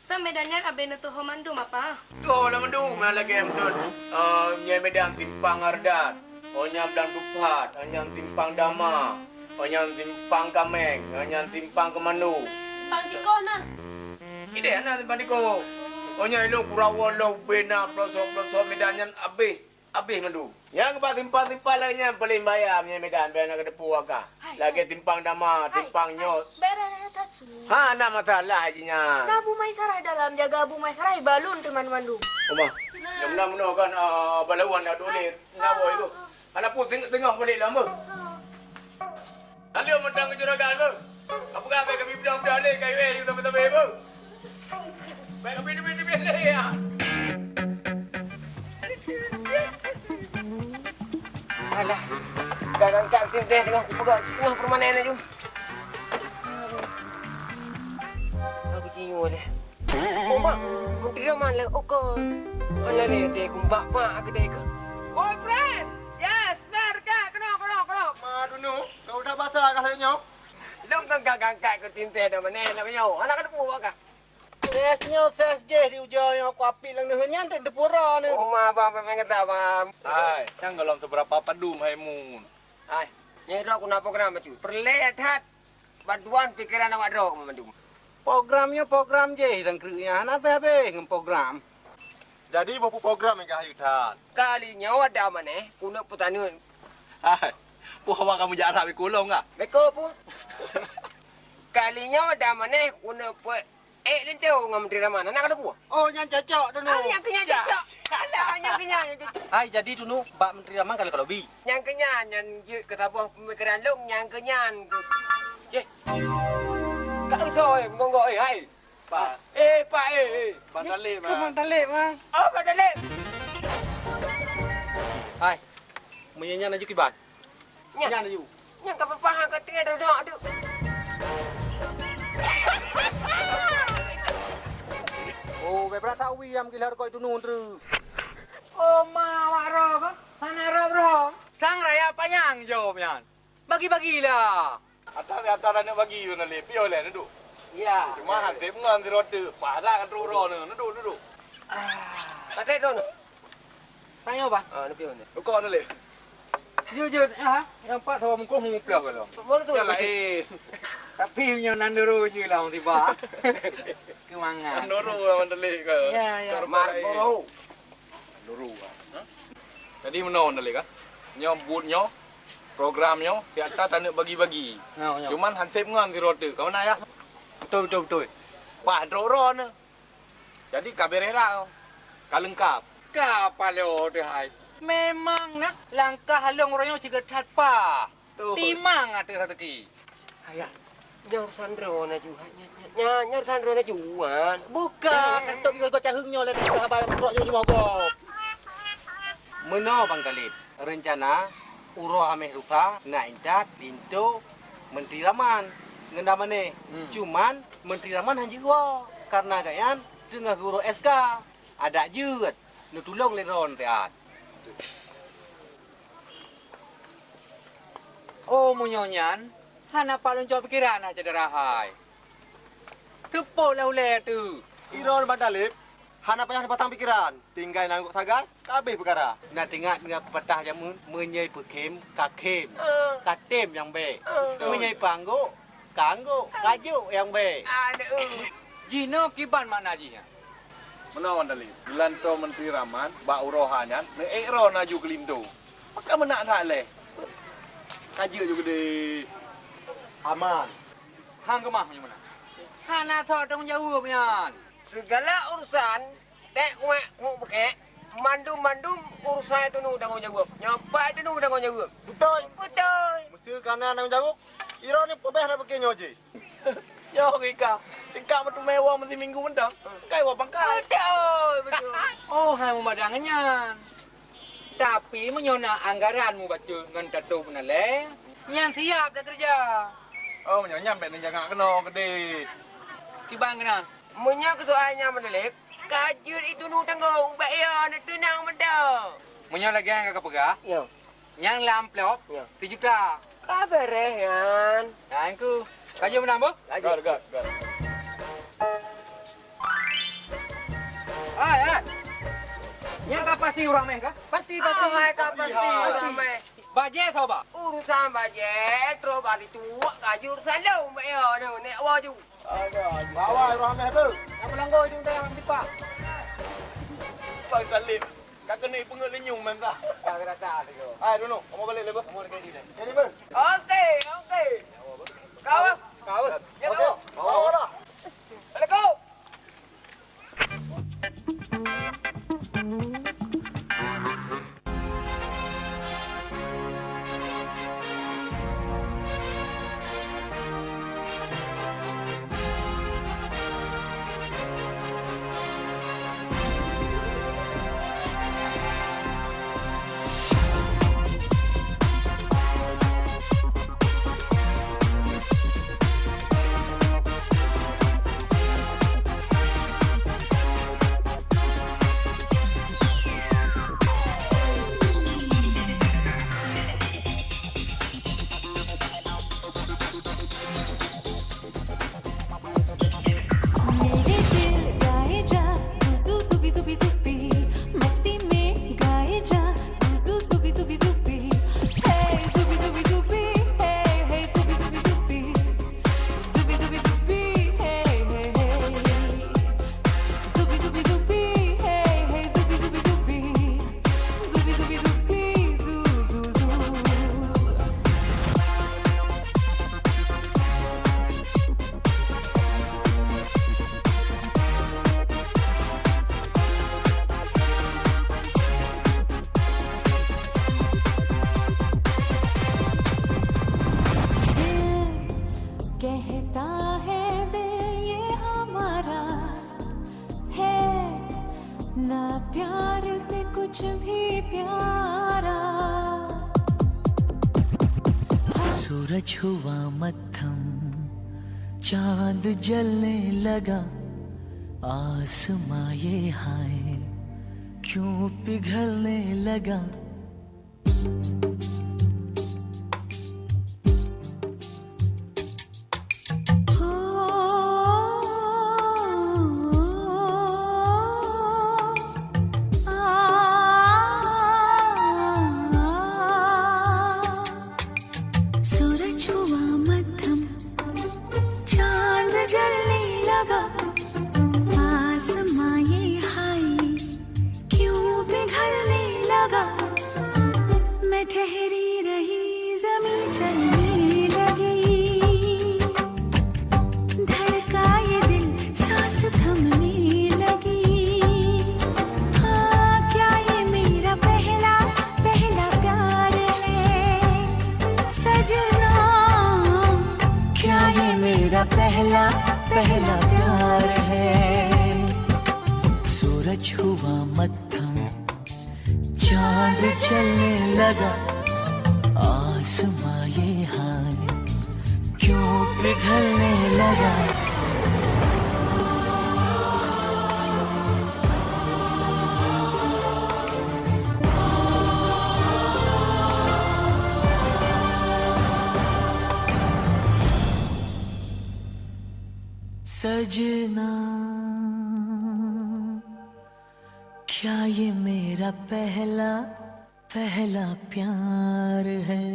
Sa Medan nyan abéh neutuho mandum apa? Tuho lah mandum, na lagée meuteun. Eh, nyoe Medan timpang Ardan, oh nyan Blang Tupat, oh nyan timpang Dama, oh nyan timpang Kameng, oh nyan timpang Keumano. Timpang Tiko na. Ideh na timpang Tiko. Oh nyan ilong Kurawa lom bena pelosok-pelosok Medan nyan abéh. Abéh mandum. Nyang bak timpang-timpang laén nyan paléng bahaya meunyoe Medan, bèk na kateupeue ka. Hai, lagèe hai. Timpang Dama, hai, timpang hai. Nyos. Bèk na that su. Ha, na masalah jih nyan. Na Abu Maisarah dalam, jaga Abu Maisarah ibalon teuma mandum. Uma, nah. Nyang na meunoe kan, ah, balawan na dole, na boh itu. Anak pun tengok-tengok balik lah, meuh. Lalu mantong keu juragan tu. Apa kami kami budak-budak ni kayu eh, you tabe-tabe tu. Baik kami tebih-tebih ni ya. Alah, kadang tak tim teh tengah kupeugah setengah permanen laju. Aku jinyuh leh. Oh, Mak, menteri Rahman leh, oh, kon. Alah, leh, teh, kumbak, Mak, aku teh, ke. Boyfriend! Yes, mer, ka, kena, kena, kena. Ma, Dunu, kau udah basah kah lagèe nyoe? Lôn kan ka gangkat keu tinteh dah maneh nak nyoe. Anak ka teupeu ka. Ses nyoe, ses jih di ujoe nyoe, ku apit lam neuheun nyan, teuh teupura ni. Oh, ma, bang, bang, bang, kata, bang. Hai, nyang golom seberapa padum, hai Mun. Hai, nyoe droe ku na program bacut. Peureulèe that bantuan pikeran awak droe keu mandum. Program nyoe program jih, Tangkreuk nyan, hana habéh-habéh ngon program. Jadi, boh peue program nyang ka hayeu that? Kali nyoe ada maneh, keuneuk peutaneun. Hai, peue awak kamoe jak rab iku lom kah? Beko peue? Kali nyoe ada maneh, keuneuk peuék linto ngon Menteri Rahman. Anak ada peue? Oh, nyan cocok tu, Nu. Ah, nyang keu nyan cocok. Alah, nyang keu nyan, nyang cocok. Hai, jadi tu, Nu, bak Menteri Rahman ka lheueh ka lobi. Nyang keu nyan, nyan jeuet keu saboh pemikiran lôn, nyang keu nyan. Yeh. Ka usah, eh, meunggong-gong, eh, hai. Pak. Eh, Pak, eh, eh. Bang Talib, Bang. Bang Talib, Bang. Oh, Bang Talib. Hai. Meunyo nyan laju kiban. Nyan. Nyan laju. Nyan ka peupaham ka tinggai dodok tu. Oh, bèk brat tawi nyang gila rukok itu nun tu. Oh, ma, awak roh, Bang. Hana roh, roh. Sang raya panyang jawab nyan. Bagi-bagilah. Ata, ata aneuk bagi tu na lé, piôh lé, duduk. Ya. Cuma hansip ngon sidroe teuk. Pasak ka trok uroe nyoe. Duduk, duduk. Ah. Pakai tu. Tanya, Bang. Ah, ni piôh ni. Rukok na lé. Jujur, ha? Nampak saboh bungkôh meuplah ka lom. Mana tu? Yang lain. Tapi nyoe nan duru je lah, tiba. Keumangat. Nan duru lah, Mandalay ke? Ya, ya. Mat Boro. Nan duru lah. Ha? Jadi, meunoe Mandalay kan? Nyoe buet nyoe, program nyoe, siat that taneuk bagi-bagi. Nyoe, nyoe. Cuman hansép ngon sidroe teuk. Ka meunan, ya? Betul, betul, betul. Wah, droe-droe ni. Jadi ka beureh dah, ka leungkap. Ka paloe teuh hai. Memang na langkah lôn uroe nyoe sigeut that pah. Betul. Timang ateueh raseuki. Ayah, nyoe urusan droe na Juhan. Nya, nya, nya urusan droe na Juhan. Bukan, kan tok bigoe caheueng nyoe lé haba trok nyoe jimoh gob. Meunoe Bang Khalid, reuncana uroe Hameh lusa na intat linto Menteri Rahman ngon Damane. Hmm. Cuman Menteri Rahman han jeuet woe, kareuna gobnyan teungoh geuroe S K. Adak jeuet, neutulông lé droe siat. Oh, meunyoe nyan, hana pat lôn cok pikeran hana cedera hai. Teupok lah ulèe teuh. Droe Bang Talib, hana payah neupasang pikeran. Tinggai na anggôk sagai, ka habéh peukara. Na teuingat ngon pepatah jameun, meunyoe peukhém, ka khém. Ka tem nyang bèk. Meunyoe peuanggôk, ka anggôk, ka jok nyang bèk. Aduh. Jinoe kiban makna jih nyan? Meunoe Wan Talib, geulantoe Menteri Rahman bak uroe ha nyan, neuék droe na ju keu linto. Pakon meunan that lé? Ka jeuet ju keudéh. Aman. Han keumah meunyoe meunan. Hana soe tanggung jaweueb nyan. Sigala urusan Tek kuek, kuek beukek, mandum-mandum urusan tunu tanggong jaweueb. Nyoe pat tunu tanggong jaweueb. Beutôi. Beutôi. Meuseu kana tanggong jaweueb, droeneuh peubeh na beukée nyoe jih. Nyoe Rika, tingkat meuteumé woe meusiminggu mantong. Kai woe pangkat. Beutôi, beutôi. Oh, hai mumadang nyan. Tapi meunyoe na anggaran mubacut ngon tatôb na lé, nyan siap takeureuja. Oh, meunyoe nyan bèk neujangak keunoe keudéh. Kiban keunan. Meunyoe keu soai nyan meunaleb, ka jeuet itunu tanggong, bèk yo neuteunang mantong. Meunyoe lagèe nyang ka peugah, yo, nyang lam amplop, yo, sijuta. Ka beureh nyan. Nah, engku. Ka jeuet meunan, Boh? Ka jeuet. Got, got, got. Hai, hai. Nyan ka pasti ureueng mèh kah? Pasti, pasti. Ah, hai, ka pasti ureueng mèh. Bajèe soe ba? Urusan bajèe, troh bak situ, ka jeuet urusan lôn, bèk yo, nyoe, nèk woe ju. Aduh, aduh. Bawa roh ameh tu. Nak pelanggar ujung tayang, Pak. Bang Salim, ka keuneuk peungeut linyueng mantah. Ka rata tu. Hai, dulu, kamoe balek lé, Bang. Kamoe lagi di. Jadi, Bang. Okey, okey. Kawan. Kawan. Ya, okey. Kawan. Bawa dah. Assalamualaikum. मेरे दिल गाए जा, तू, तू, तू भी, तू भी, तू भी, मस्ती में गाए जा, तू, तू, तू भी, तू भी, तू भी, हे, तू भी, तू भी, तू भी, हे, हे, तू भी, तू भी, तू भी, तू भी, तू भी, तू भी, हे, हे, हे, तू भी, तू भी, तू भी, हे, हे, तू भी, तू भी, तू भी। दिल कहता है, दिल ये हमारा है ना प्यार से कुछ भी प्यारा। सूरज हुआ मत्थम, चांद जलने लगा, आसमां ये हाय क्यों पिघलने लगा। ठहरी रही ज़मीं चलने लगी, धड़का ये दिल सांस थमने लगी। हाँ, क्या ये मेरा पहला, पहला प्यार है सजना? क्या ये मेरा पहला, पहला प्यार है? सूरज हुआ मत्था, चांद जलने लगा, आसमां ये हाय क्यों पिघलने लगा। सजना, क्या ये मेरा पहला, पहला प्यार है?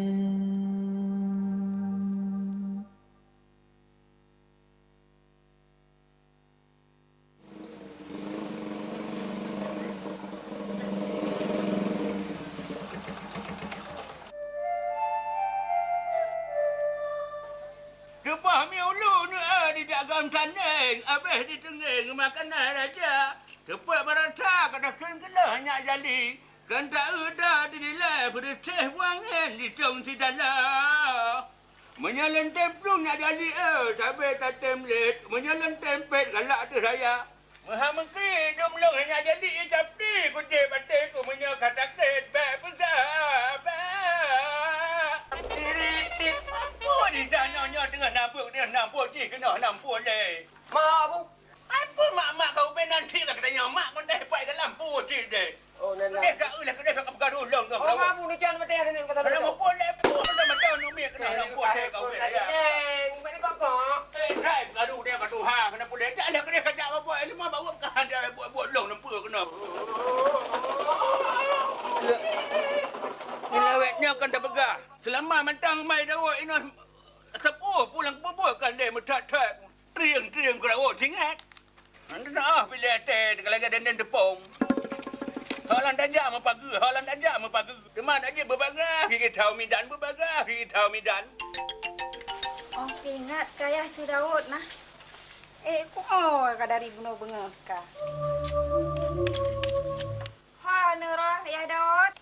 Teupah mi ulôn, eh, di dagam taneng, abéh di teunggeng makanan raja. Teupah barasa ka takheun geuleuh nyak jali. Kan ta-eu da di dilai peudeuséh buangén di thôn sidala. Meunyoe lôn tem plueng nyak jali, eh, sabé tatem lét. Meunyoe lôn tem pét galak ateueh raya. Meuhai meukri dum lôn hana jadi, tapi kucék baté ku meunyoe ka sakét, bèk peugah, bèk. Diri ti, peue di sana nyoe teungoh na beuet, teungoh na beuet jih keunoe na peue lé. Ma, Abu. Ai peue mak-mak kau ubé nan cit lah katanya mak kau dah pai dalam peue cit deh. Oh, nan lah. Deh, dak eulah, deh, bak peugah dulong tu. Oh, ma, Abu, ni jan mati hati ni kata. Kalau mau boleh, pun dah macam umi kena orang buat saya kau. Eh, Neng, balik kok, kok? Eh, saya baru dia kat Tuhan, kena boleh. Tak ada kena kajak apa-apa. Eh, lima bawa ke anda buat, buat long nempa kena. Nilawetnya kan dah peugah. Selama mantang mai Daud inoe sepuh pulang kubur kan dia meuthat-that. Trieng-trieng keurawa singat. Hana teunaah piléh até teukalagèe dendeng teupông. Hak lam tajak meupageue, hak lam tajak meupageue. Teuma tajak beubagaih gigi thau midan, beubagaih gigi thau midan. Oh, ingat kayah si Daud nah. Eh, kumoe ka dari bunoe beungoh ka. Hai, Nurul, Yah Daud.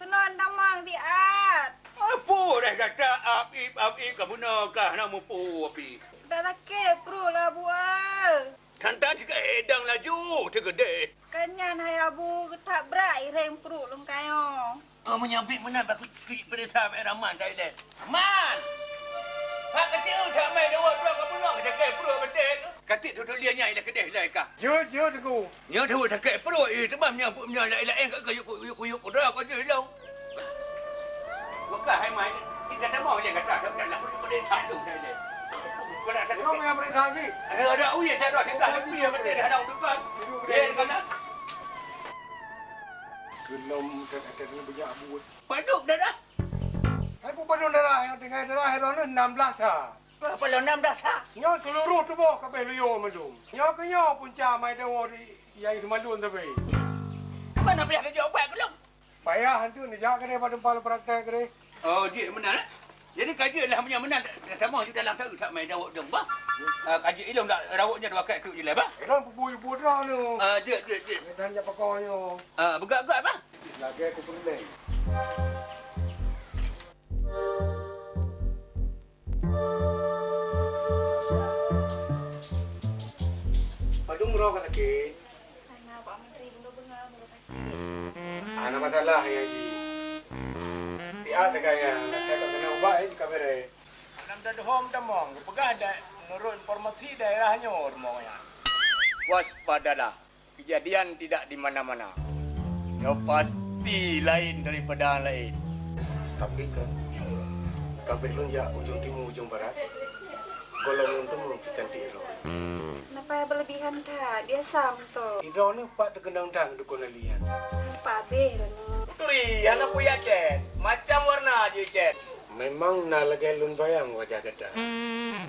Seunon tamong siat. Apo dah gata ap-ip, ap-ip ka bunoe kah na mupu api? Dah sakét pruet lah, Bu, eh. Tanta jika edang laju, teugeudeh. Kan nyan hai Abu, that brat iréng pruet lôn kayong. Oh, meunyo bit meunan bak kucik peurintah Abang Rahman dah ilèe. Man! Hak keuceue that mai dua droe ka bunoe, ka sakét pruet beutôi keuh. Katik tutoe lian nyan ilèe keudeh ilèe kah. Jeuet, jeuet, Teungku. Nyoe teuh sakét pruet, eh, teuma nyoe, nyoe laén-laén ka kuyuk, kuyuk, kuyuk, kuyuk, kudroe ka jeuet lom. Buka hai mai, kita tak mau lihat kata, tak nak boleh, boleh satu dah lihat. Kau nak sakit. Kau yang berita sih. Eh, ada uya tak ada, kita ada uya betul dah ada tukang. Eh, kau nak. Kena muka kata kena banyak buat. Paduk dah dah. Hai, pun paduk darah yang tinggal darah, darah ni enam belas ha. Apa lo enam belas ha? Nyoe seluruh tuboh kabeh luyô mandum. Nyoe keu nyoe punca mai dawa di Yai Seumalun tapi. Mana payah kajak ubat keu lôn? Payah hantu neujak keudeh bak teumpat praktek keudeh. Oh, jeuet meunan, eh? Jadi ka jeuet lah meunyoe meunan, tamong ju dalam taeu that mai dawa dong, bah. Ah, ka jeuet ilong dak rawot nyoe dua kali tu je lah, bah. Ilong pubui-pubui droe nyoe. Ah, jeuet, jeuet, jeuet. Nyoe dan jak pakon nyoe. Ah, beugak-gak, bah. Lagèe ku peureulèe. Padum droe ka sakét? Hana, Pak Menteri, bunoe beungoh, bunoe sakét. Hana masalah, ya, Ji. Siat teuka, ya. Saya tak kena ubat, ya, jika beres. Lam daduhom tamong, geupeugah da-, menurut informasi daerah nyoe rumoh nyan. Waspadalah. Kejadian tidak di mana-mana. Nyoe pasti laén daripada laén. Tapi kan, kabeh lôn jak ujong timu, ujong barat, gohlom lôn teumé si cantik droe. Kenapa berlebihan that? Biasa betul. Droeneuh pat teukeunong that dukon lalian. Pabeh droeneuh. Turi, hana kuyak cen. Macam warna jih cen. Memang na lagèe lôn bayang wajah gata.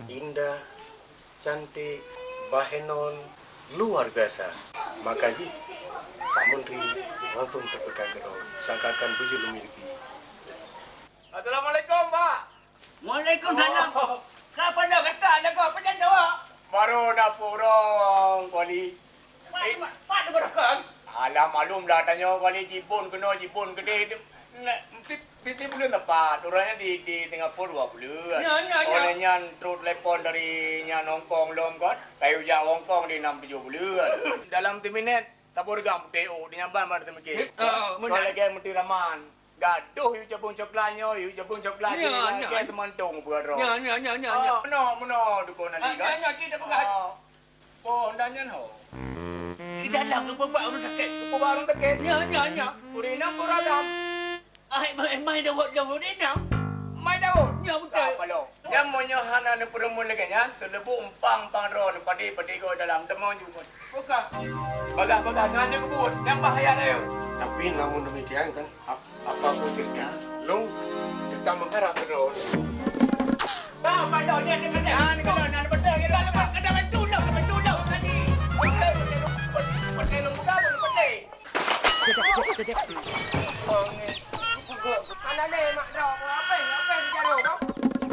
Indah, cantik, bahenol, luar biasa. Maka jih, Pak Menteri langsung terpekan keudroe, sangkakan beujeuet lumiliki. Assalamualaikum, Pak. Waalaikumsalam. Oh. Ka pada kata ada kau pejan jawab. Baru na purong, Kuali. Pat, pat, pat, pat, Alah, maklum dah tanyoe kali jibon keunoe, jibon keudeh. Siti buleuen tepat, uroe nyan di, di Singapura dua buleuen. Nyo, nyo, nyo. Uroe nyan trok telepon dari nyan Hong Kong lom kon. Kayu jak Hong Kong di nam tujoh buleuen. Dalam siminét, saboh regang putéh ôk, di nyan ban baru teumikir. Oh, meunan. Soe lagèe Menteri Raman. Gadoh yue cabông coklat nyoe, yue cabông coklat nyoe, nyoe. Lagèe teumantong peue droe. Nyoe, nyoe, nyoe, nyoe, nyoe. Ah, meunoe, meunoe dukon Ali kan? Nyoe, nyoe, cit dah peugah. Ah. Boh, ndak nyan ho. Di dalam keupeubak ureueng sakét. Keupeubak ureueng sakét? Nyoe, nyoe, nyoe. Ureueng inong peue dalam? Ah, mai, mai Daud, Daud inong. Mai Daud? Nyoe beutôi. Ka paloe. Nyan meunyoe hana neupeurumun lagèe nyan, teuleubok umpang-umpang droe neupadé-padé goe dalam teumon jumeuet. Buka. Bagah-bagah nyan jeuet keubuet, nyan bahaya rayeuk. Tapi namun demikian kan, ap-, apa pun cerita, long tetap mengharap ke droe. Bah, pada dia dengan dia. Nah, ni kalau nak betul, dia lepas kena betul lah, betul lah tadi. Betul, betul, betul, betul, betul, betul, betul. Hana lé mak droe, apa, apa yang dijaga, bang?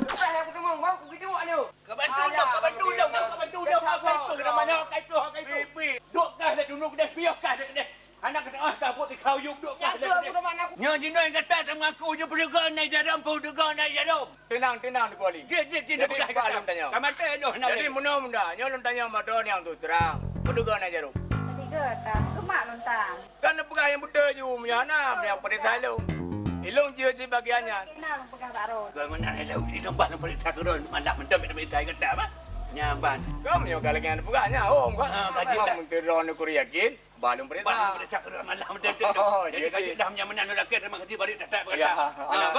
Lepas yang ketemu, bang, aku gitu, anu. Ka bantu lom, ka bantu lom, ka bantu lom, ka bantu lom, ka bantu lom. Duek kah lé dulu keudeh, piôh kah lé keudeh. Aneuk keuteungoh ka buet di kayu, duek kah lé keudeh. Nyoe jinoe gata teumengaku jeuet peudeugoe nai jarom, peudeugoe nai jarom. Tenang, tenang, Teungku Ali. Jeuet, jeuet, jeuet. Jadi, peugah lôn tanya. Ka maté nyoe hana lé. Jadi, meunoe meunoe, nyoe lôn tanya mak droe nyang terus terang. Peudeugoe nai jarom. Tiga tak, keumak lôn tan. Kan neupeugah nyang beutôi ju, meunyoe hana, meunyoe peurintah ilôn. Ilôn jeuet sibagian nyan. Kena lôn peugah bak droe. Keu meunan ilôn, ilôn bah lôn peurintah keu droe, malah mantong bèk peurintah gata bah. Nyan ban. Ka meunyoe ka lagèe nyan peugah nyan, hom ka. Ah, ka jeuet dah. Menteri droe neukur yakin, bah lôn peurintah. Bah lôn peurintah keu droe, malah mantong tu. Oh, jadi ka jeuet dah meunyoe meunan lôn lakèe, terima kasih bari tak tak. Ya,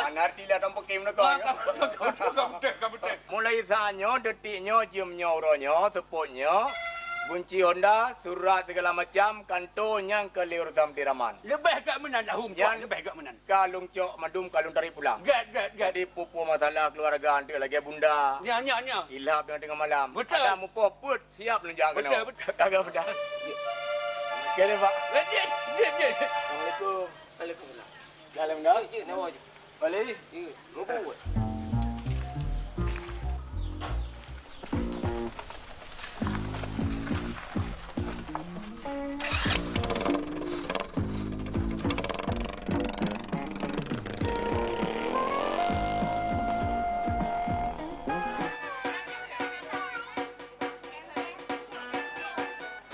ana arti lah dong pekim neuka. Ka beutôi, ka beutôi. Mulai saat nyoe, detik nyoe, jeuem nyoe, uroe nyoe, seupôt nyoe, gunci honda, surat segala macam, kanto nyang ka lé urusan Menteri Raman. Leubeh gak meunan lah, hum, leubeh gak meunan. Ka lôn cok mandum, ka lôn tarék pulang. Gèt, gèt, gèt. Jadi, peue-peue masalah keluarga anteuk lagèe bunda. Nya, nya, nya. Ilhab nyang teungoh malam. Betul. Ada mupoh peuet, siap lôn jak keunoe. Betul, betul. Ka gèt bunda. Oke deh, Pak. Jeuet, jeuet, jeuet. Assalamualaikum. Waalaikumsalam. Dalam dah? Jeuet, jeuet, nyawa jeuet. Balik. Iya, ngebut.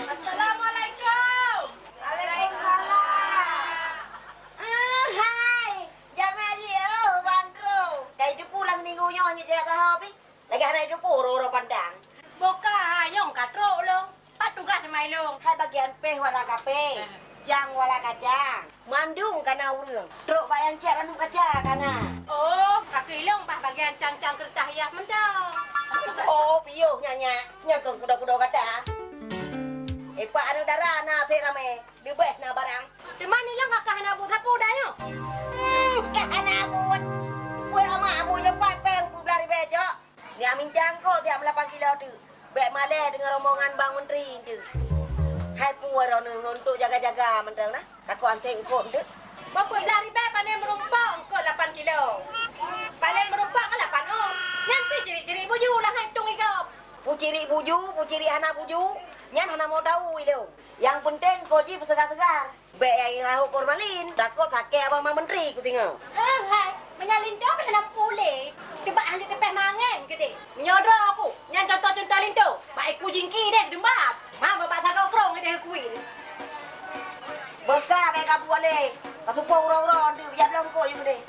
Assalamualaikum. Waalaikumsalam. Eh, hai. Jamé jih, oh, bangko. Ka jiteupeue lam minggu nyoe nyoe jak saho pih. Lagèe hana jiteupeue uroe-uroe pandang. Boh ka ha nyong ka trok lôn. Pat tugaih teuma ilôn. Hai bagian péh wala kapé. Jang wala kacang. Mandum kana ureueng. Trok bak nyang cit ranub kaca kana. Oh, ka keu ilôn bah bagian cang-cang keureutah hias mantong. Oh, piôh nyan nyak. Nyan keuh kudo-kudo gata. Eh, pak aneuk dara na sép ramé. Leubeh na barang. Teuma nilôn ka hana buet sapeue dah nyoe. Hmm, ka hana buet. Peue amak abu nyoe pat péng peuet blah ribèe cok. Nyak mincang kok siap meulapan kilo teuk. Bèk malèe deungon rombongan Bang Menteri teuk. Hai peue droeneuh ngon untuk jaga-jaga mantong nah. Takot anté eungkôt teuk. Bak peuet blah ribèe pané meurumpok eungkôt lapan kilo. Paléng meurumpok kan lapan ôn. Nyan pih cirik-cirik buju lam hai tong igop. Peue cirik buju, peue cirik hana buju. Nyan hana mau tahu ilôn. Nyang peunteng kok jih peusegar-segar. Bèk nyang rahot formalin, takot sakét abang Bang Menteri kusingoh. Eh, hai, meunyoe linto bèk na puléh. Teuba hana teupéh mangén keudeh. Meunyoe droe aku, nyan contoh-contoh linto. Bak iku jingki deh keudeumbab. Ma bak sagoe krong deh kuil. Beuka bèk ka puléh. Ka supoh uroe-uroe anteuk bijak blong kok jih keudeh.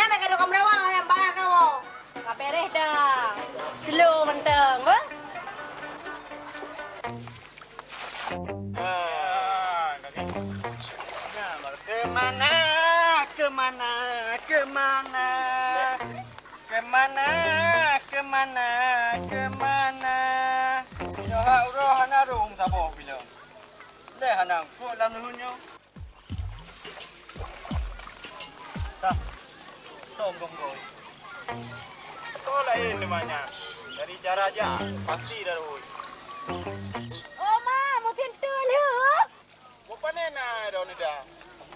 Nyan bèk ka dok meurawa nyang barah kawoe. Ka beres dah. Slow mantong, bah. Kemana, kemana, kemana? Kemana, kemana, kemana? Nyoe hak uroe hana rhung saboh bilong. Lé hana eungkôt lam leuhô nyoe. Sah. Sombong kau. Kau laén teuma nyan. Dari cara aja, pasti dah ruwet. Oh, ma, mungkin tu lho. Bukon na droeneuh dah.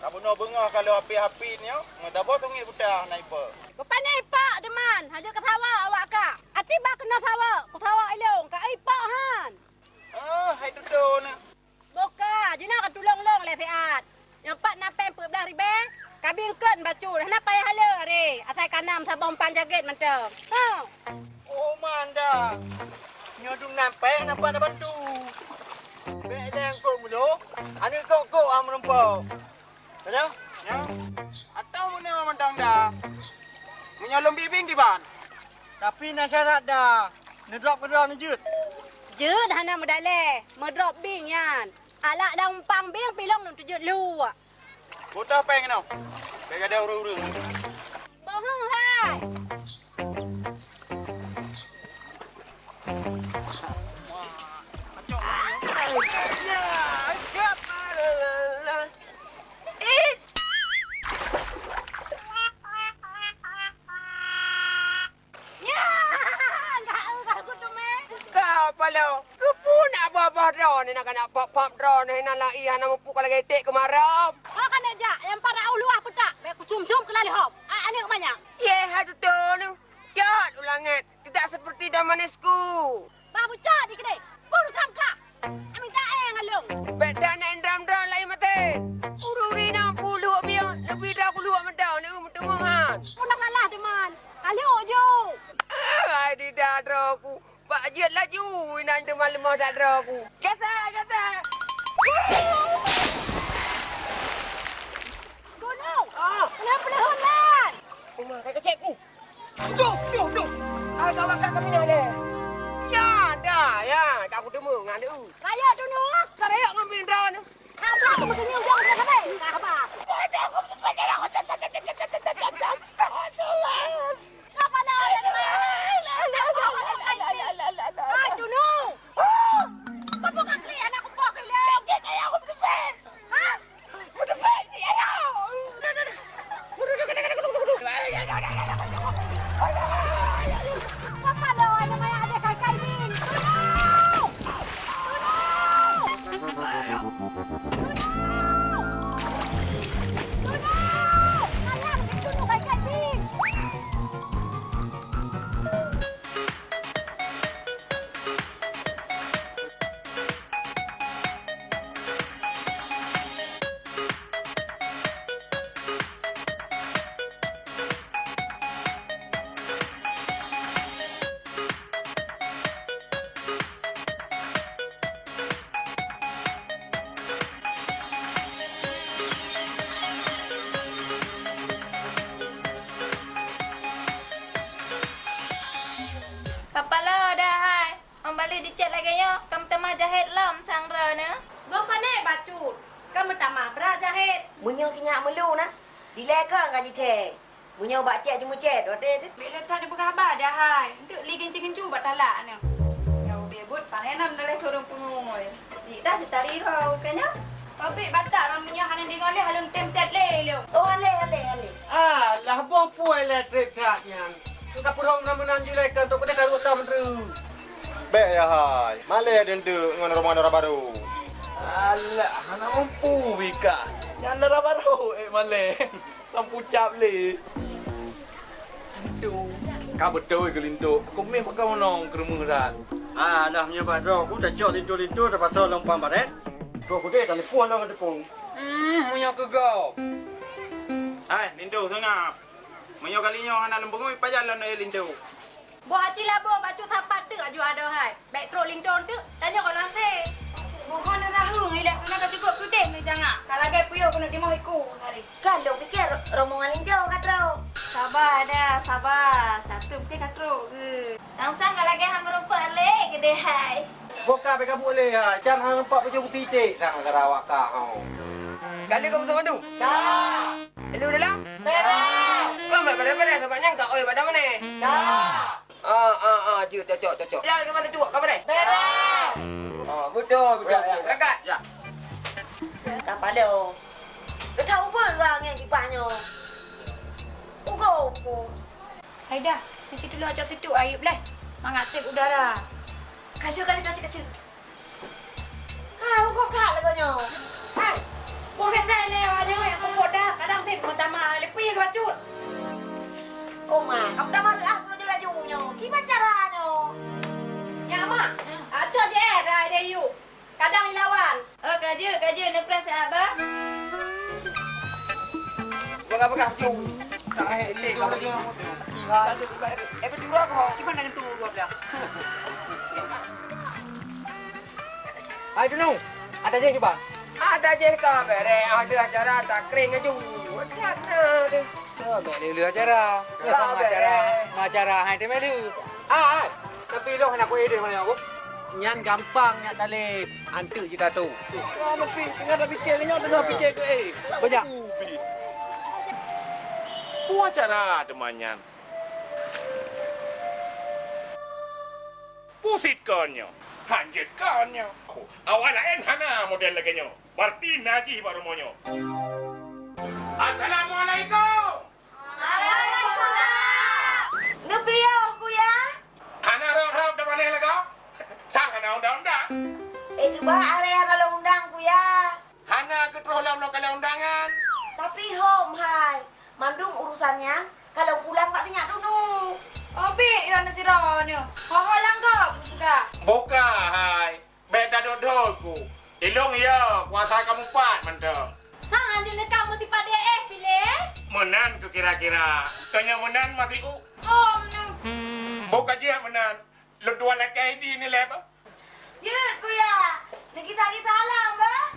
Kabunoe beungoh ka lheueh apit-apit nyoe, ngon saboh teungiet buta na ipa. Beupané ipa, Deman, hana ka sawa awak ka. Até bah keunoe sawa, kusawa ilong, ka ipa han. Ah, hai tutoe na. Boka, jinoe ka tulông lôn lé siat. Nyang pat na péng peuet blaih ribèe, ka bingkeuen bacut, hana payah le are, asai kanam saboh umpan jagét mantong. Huh. Oh, manda. Nyoe dum na péng, napa na bantu? Bèk lé eungkôt mulo, aneuk kok-kok am rumpok. Ka nyoe? Nyoe. Atau meunyoe mantong da. Meunyoe lôn bibing kiban? Tapi na syarat da. Neudrop keudroe neujeuet. Jeuet hana meudalée, meudrop bing nyan. Alak lam umpang bing pilong lôn teujeuet luwak. Beutoh péng inoe. Bèk gadôh ureueng-ureueng. Bohong hai. Ih. Nyan, ka eu ka kuteumé. Ka palo, keupeue nak boh-boh droeneuh, na keuneuk pap-pap droeneuh, na lai hana mupu ka lagèe ték keumarem. Ho keuneuk jak, nyang para u luwa peutak, bèk kucum-cum keulaleuhom. A, aneuk manyak. Yeh, hai tutoe nyoe. Jat u langét, tidak seperti Damanisku. Bah bucok di keudeh. Buru sangka. Ami taéng along. Bèk that na indram-dram laén maté. Ureueng-ureueng inong puluh biang, leubeh dua puluh mantong, ni meuteumeuhan. Pun dah salah, Deman. Alok ju. Ai, di dah droe ku. Bak jeuet laju, inan teuma leumoh dak droe ku. Gata, gata. Gunong. Ah. Peuleuh-peuleuh unan. Uma, kai keucek ku. Duh, duh, duh. Ai, ka makan kami nyoe lé. Ya, dah, ya. Tak aku temu ngan lu. Rayeuk tu, Nuh. Ka rayeuk ngambil droe ni. Haba tu mesti nyumbang dia sampai. Haba. Kepala orang lain. Hai, tu, Nuh. Kau bukan klik anak aku, kau klik. Kau klik kayak aku betul. Ha? Kapala dah hai. Ong bali dicet lagèe nyoe, ka meutamah jahét lom sang droeneuh. Boh pané bacut, ka meutamah brat jahét. Meunyoe sinyak meulu na, dilèe kon ka jithèe. Meunyoe bak cèt jimeucèt, watèe teuh. Bèk lé that neubeuka haba dah hai. Enteuk li gincu-gincu bak talak nyoe. Nyoe ubé buet pané nam daleh keu ureueng pungui. Dik dah sitari roh, ka nyoe? Topik batak ron meunyoe hana deungoe lé halom tem chat lé lom. Oh, alé, alé, alé. Alah, boh puai lé trép that nyan. Ka peurhom na meunan jilai kan tok keudeh ka rot tam dru. Bèk ya hai, malèe deundeuk ngon rombongan dara barô. Alah, hana mampu bika. Nyan dara barô, eh, malèe. Lampu cap lé. Linto. Ka beutôi keu linto. Keumieng pakon nong keureumeue ran. Ah, dah meunyoe bak droe ku tacok linto-linto tapasoe lom pam barét. Droe ku deh talipong lom teupông. Hmm, meunyoe keu gob. Hai, linto seungab. Meunyoe kali nyoe hana lôn peungui, pajan lôn neu linto. Boh aci laboh bacut sapat teuk aju adoe hai. Bèk trok linto teuk, tanyoe gohlom asèe. Mohon neuraheueng ilèe keunoe ka cukôp keudeh meucanga. Ka lagèe puyôh keuneuk timoh iku sehari. Ka lôn piké ro-, rombongan linto ka trok. Saba dah, saba. Satu pih ka trok keu. Sang-sang ka lagèe han meurumpok lé keudeh hai. Boh ka bèk ka buet lé hai. Can han meurumpok pajoh kupi iték sang gara awak ka ho. Ka lheueh ka beutôi bandum? Ka. Lheueh dalam? Beurang. Kau bèk beurang-beurang sabab nyan ka oi bak damoe. Ka. Ah, ah, ah, jeuet, cocok, cocok. Jalan ke mana tu? Ka mana? Beurang. Ah, beutôi, beutôi, beutôi. Berangkat. Ya. Kapalo. Dah tahu pun orang yang jipah nyoe. Ugo, ugo. Haida, di situ lu ajak situ, Ayub leh. Mangat sép udara. Kacu, kacu, kacu, kacu. Hai, ugoe that lagoe nyoe. Hai. Peue gata lé awak nyoe nyang peubuet dah, kadang sit meutamah leupie geubacut. Oh ma, kamu dah marah ah, peue laju nyoe. Kiban cara nyoe? Nyak mak, acok je eh, dah ideh yuk. Kadang ilawan. Oh, ka jeuet, ka jeuet, neupreh siat bah. Peugah-peugah ju. Tak eh, lé kalau laju. Eh, berdua kau, kiban dengan tu dua belas. Hai Tunu, ada je cuba. Ada je ka bere, ada acara tak kering aju. Ada, ada. Oh, bek lé acara. Ka bere. Acara, acara hai teumelu. Ah, ah. Tapi ilong hana kuéh deh mana aku. Nyan gampang nyak Talib. Anteuk jita tu. Wah, tapi tengah dah fikir, nyoe tengah fikir ke eh. Banyak. Peue acara teuma nyan? Pusit kon nyoe. Hanjeuet kon nyoe. Awak laén hana model lagée nyoe. Berarti na jih bak rumoh nyoe. Assalamualaikum. Waalaikumsalam. Neupiôh, Kuya? Hana rhot-rhot dak panéh lagoe? Sang hana undang-undang. Eh, dua aré hana lôn undang, Kuya. Hana geutroh lom ngon kalon undangan. Tapi hom hai, mandum urusan nyan kalon pulang bak sinyak dulu. Obik droeneuh sidroe nyoe, ho-ho langgop geupeugah. Buka hai, bèk tadot-dot ku. Ilong iya kuasa kamu pat mantong. Hang anjeuet neuka meusipat deh eh piléh? Meunan keu kira-kira. Keu nyang meunan masih u. Hom nyoe. Buka jih meunan. Lôn tuan lakèe di nilai bah. Jeuet, Kuya. Neugisa-gisa alam bah.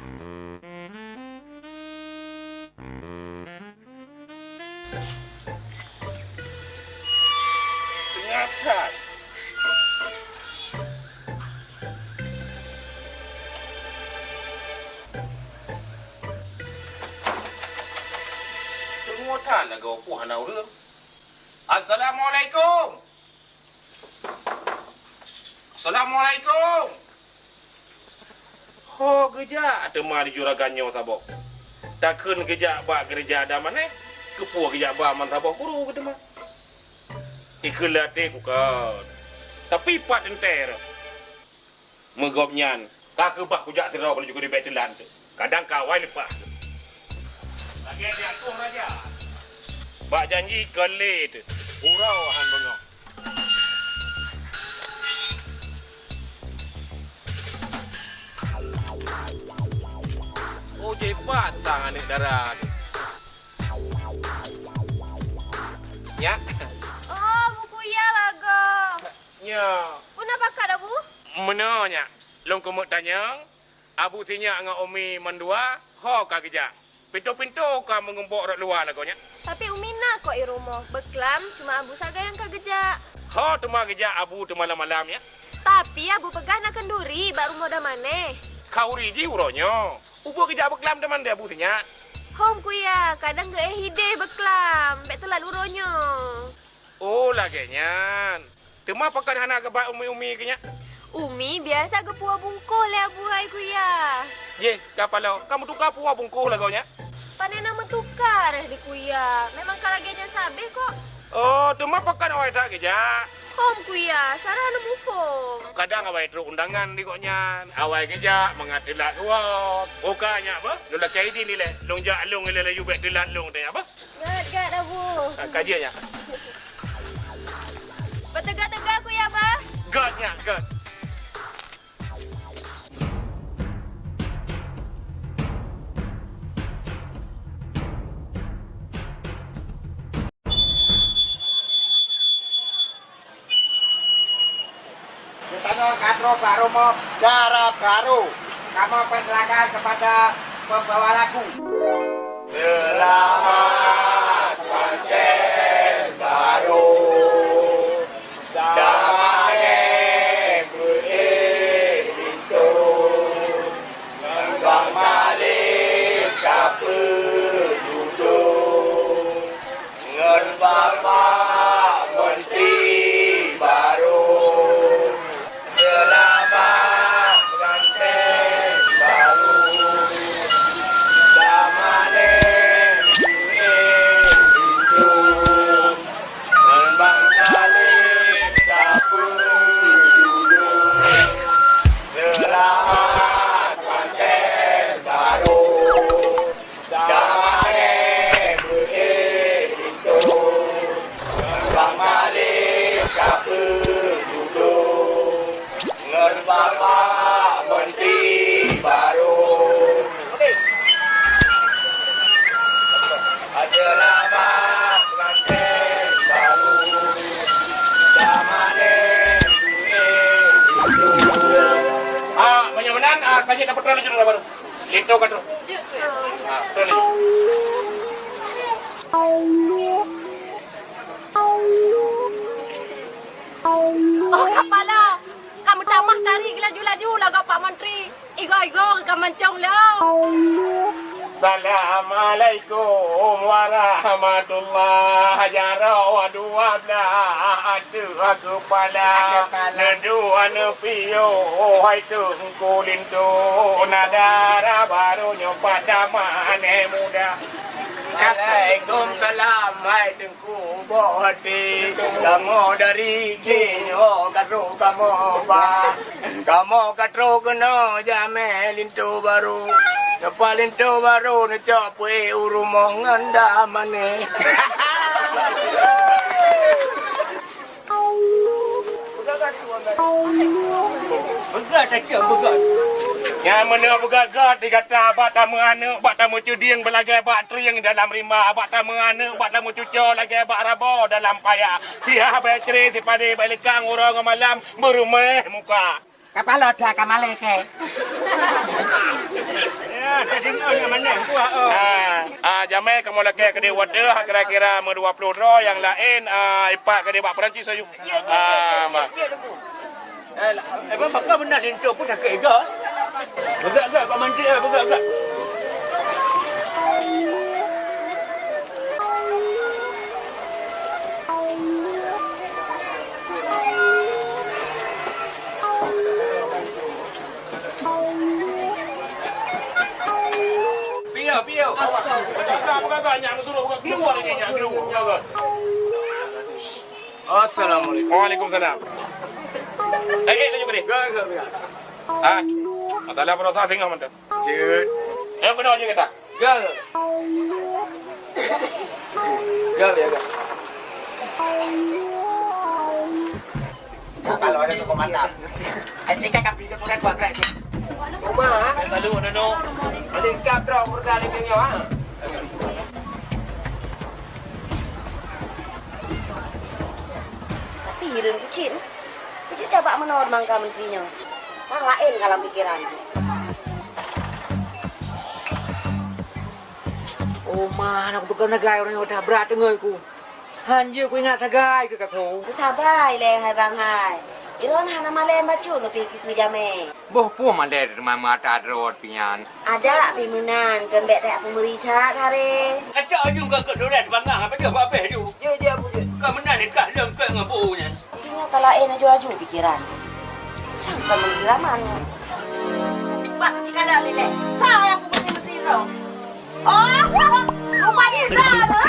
Ingat that. Teungoh that lagoe ku hana ureueng. Assalamualaikum. Assalamualaikum. Ho geujak teuma di juragan nyoe saboh. Takheun geujak bak geureja damané, keupeue geujak ba man saboh guru geuteuma. Ikheun lam até kukon. Tapi pat teuntèe roh. Meugobnyan, ka keubah kujak sidroe laju kudibèk teulat teuk. Kadang ka awai leupah teuk. Lagèe diakoh raja. Bak janji kon lé teuk. Uroe han beungoh. Oh, jipat sang aneuk dara nyoe. Nyak. Oh, Bu Kuya lagoe. Nyo. Peue na pakat, Abu? Meunoe nyak, lôn keumeuk tanyong, Abu sinyak ngon Umi mandua ho ka geujak? Pintoe-pintoe ka meungumbok rot luwa lagoe nyak. Tapi Umi na kok i rumoh, beuklam, cuma Abu sagai nyang ka geujak. Ho teuma geujak Abu teuma malam-malam nyak? Tapi Abu peugah na khanduri bak rumoh damané. Khanduri jih uroe nyoe. Ubeut geujak beuklam teuma deh Abu sinyak. Hom Kuya, kadang geuéh idéh beuklam, bèk teulat uroe nyoe. Oh, lagèe nyan. Teuma pakon hana geubat Umi-Umi keu nyak? Umi biasa geupuwoe bungkôh lé Abu hai Kuya. Yeh, ka paloe, ka meutuka puwoe bungkôh lagoe nyak? Pane na meutuka reh di Kuya. Memang ka lagèe nyan sabé kok. Oh, teuma pakon awai that geujak? Hom Kuya, Sarah hana muphom. Kadang awai trok undangan di gobnyan. Awai geujak mangat teulat uroe. Buka nyak beuh, lôn lakèe idin ilèe. Lôn jak lôn ilèe laju bèk teulat lôn teuh nyak beuh. Gèt, gèt, Abu. Ah, ka jeuet nyak. Beuteuga-teuga Kuya bah. Gèt nyak, gèt. Geutanyoe ka troh bak rumoh dara barô. Kamoe persilakan kepada pembawa lagu. Selamat pengantin baru. Damai beuék pintoe. Ngon Bang Malik ka peududuk. Ngon Bapak Menteri baru, selamat pengantin baru. Damai duit rindu, ngon Bang Talib sapeue dulu. Selamat pengantin baru. Laju, dah peutron laju dah baru. Linto ka troh. Ha, peutron laju. Oh, kapala, ka meutamah tari laju-laju lagoe Pak Mantri. Igoe-igoe ka mancong lom. Assalamualaikum warahmatullah. Jaroe dua blah ateueh keupala. Ateueh keupala. Neudua neupiôh hai Teungku Linto. Na dara barô nyoe pada manèh muda. Waalaikumsalam hai Teungku. Kuboh até kamoe dari jih, oh, ka trôk kamoe ba. Kamoe ka trôk keunoe jamé linto barô. Teumpat linto barô neucok peuék u rumoh ngon dam manéh. Beugat, beugat. Nyang meunoe beugat-gat di gata, bak tameuaneuk, bak tameucuding beulagèe bak trieng dalam rima, bak tameuaneuk, bak tameucuco lagèe bak rabo dalam paya. Pihah bèk cre sipadé bèk lekang uroe ngon malam, beuruméh muka. Kapala that ka malèe kèe. Ya, tadi nyoe nyang manah kuah, oh. Ah, ah, jamé kamoe lakèe keudéh watèe, kira-kira meudua ploh droe, nyang laén, ah, ipak keudéh bak Perancis aju. Ah, ma. Eh, bang, baka beuna linto pun sakét juga. Peugah-gah, Pak Mantri, eh, peugah-gah. Piye, piye? Peugah-gah, peugah-gah, nyak suruh buka keluar ini, nyak suruh buka. Assalamualaikum. Waalaikumsalam. Eh, eh, laju beri. Ga, ga, ga. Ah, masalah perosa singoh mantap. Cut. Eh, benar je kata. Ga, ga. Ga, ga, ga. Kalau ada tu komandan. Ai, tikai kapi ke sudah kuat, Greg. Uma, ha? Lalu, Nono. Lengkap dah, bergali punya, ha? Tapi hireuen Kucit, Kucit cabak meunoe mangka menteri nyoe. Sang laén ka lam pikeran. Oh, ma, aneuk tukang sagai ureueng nyoe dah brat teungoh ku. Han jeuet ku ingat sagai keu kaku. Sabai lé hai bang hai. Droen hana malèe bacut neupike keu jamé. Boh peue malèe teuma mata droe pih nyan. Adak pih meunan, keu bèk tajak peumeri that haré. Acok aju ka keu surat bangah, apa dia buat beh ju? Jeuet, jeuet, Bu, jeuet. Ka meunan nikah lengket ngon bu nyan. Ingat ka laén aju-aju pikeran. Sang ka meusiraman nyoe. Bak, tinggai lé, lé. Sa nyang peumeusti-meusti droe. Oh, rupa jih droe tu.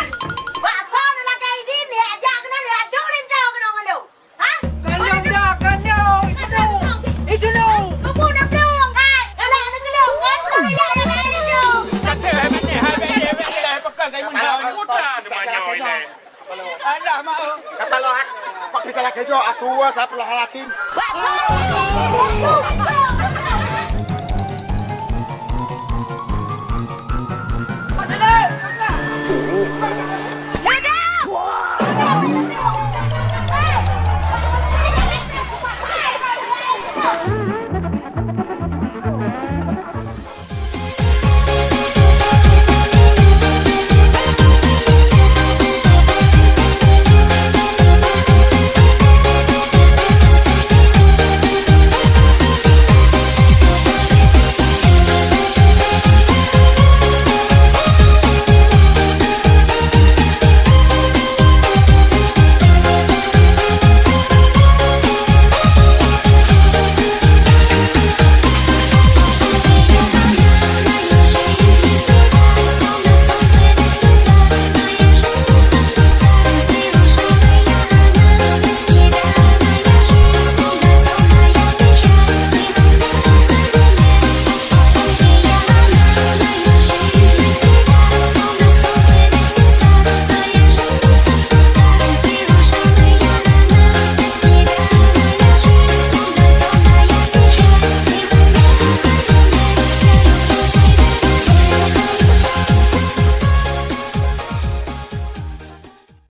Bak sa neulakèe idin, neujak keunoe, neujak duek linto keunoe ngon lôn. Hah? Kalian dah, kalian itu dulu. Itu dulu. Kamu nak peluang, kan? Kalau ada peluang, kan? Kalau ya, ya, ya, itu. Kata, hai, mati, hai, hai, hai, hai, hai, pegang kayu muda, muda, muda, muda. Alah, mak. Kepala hak. Kok bisa lagi jo? Aku astagfirullahaladzim.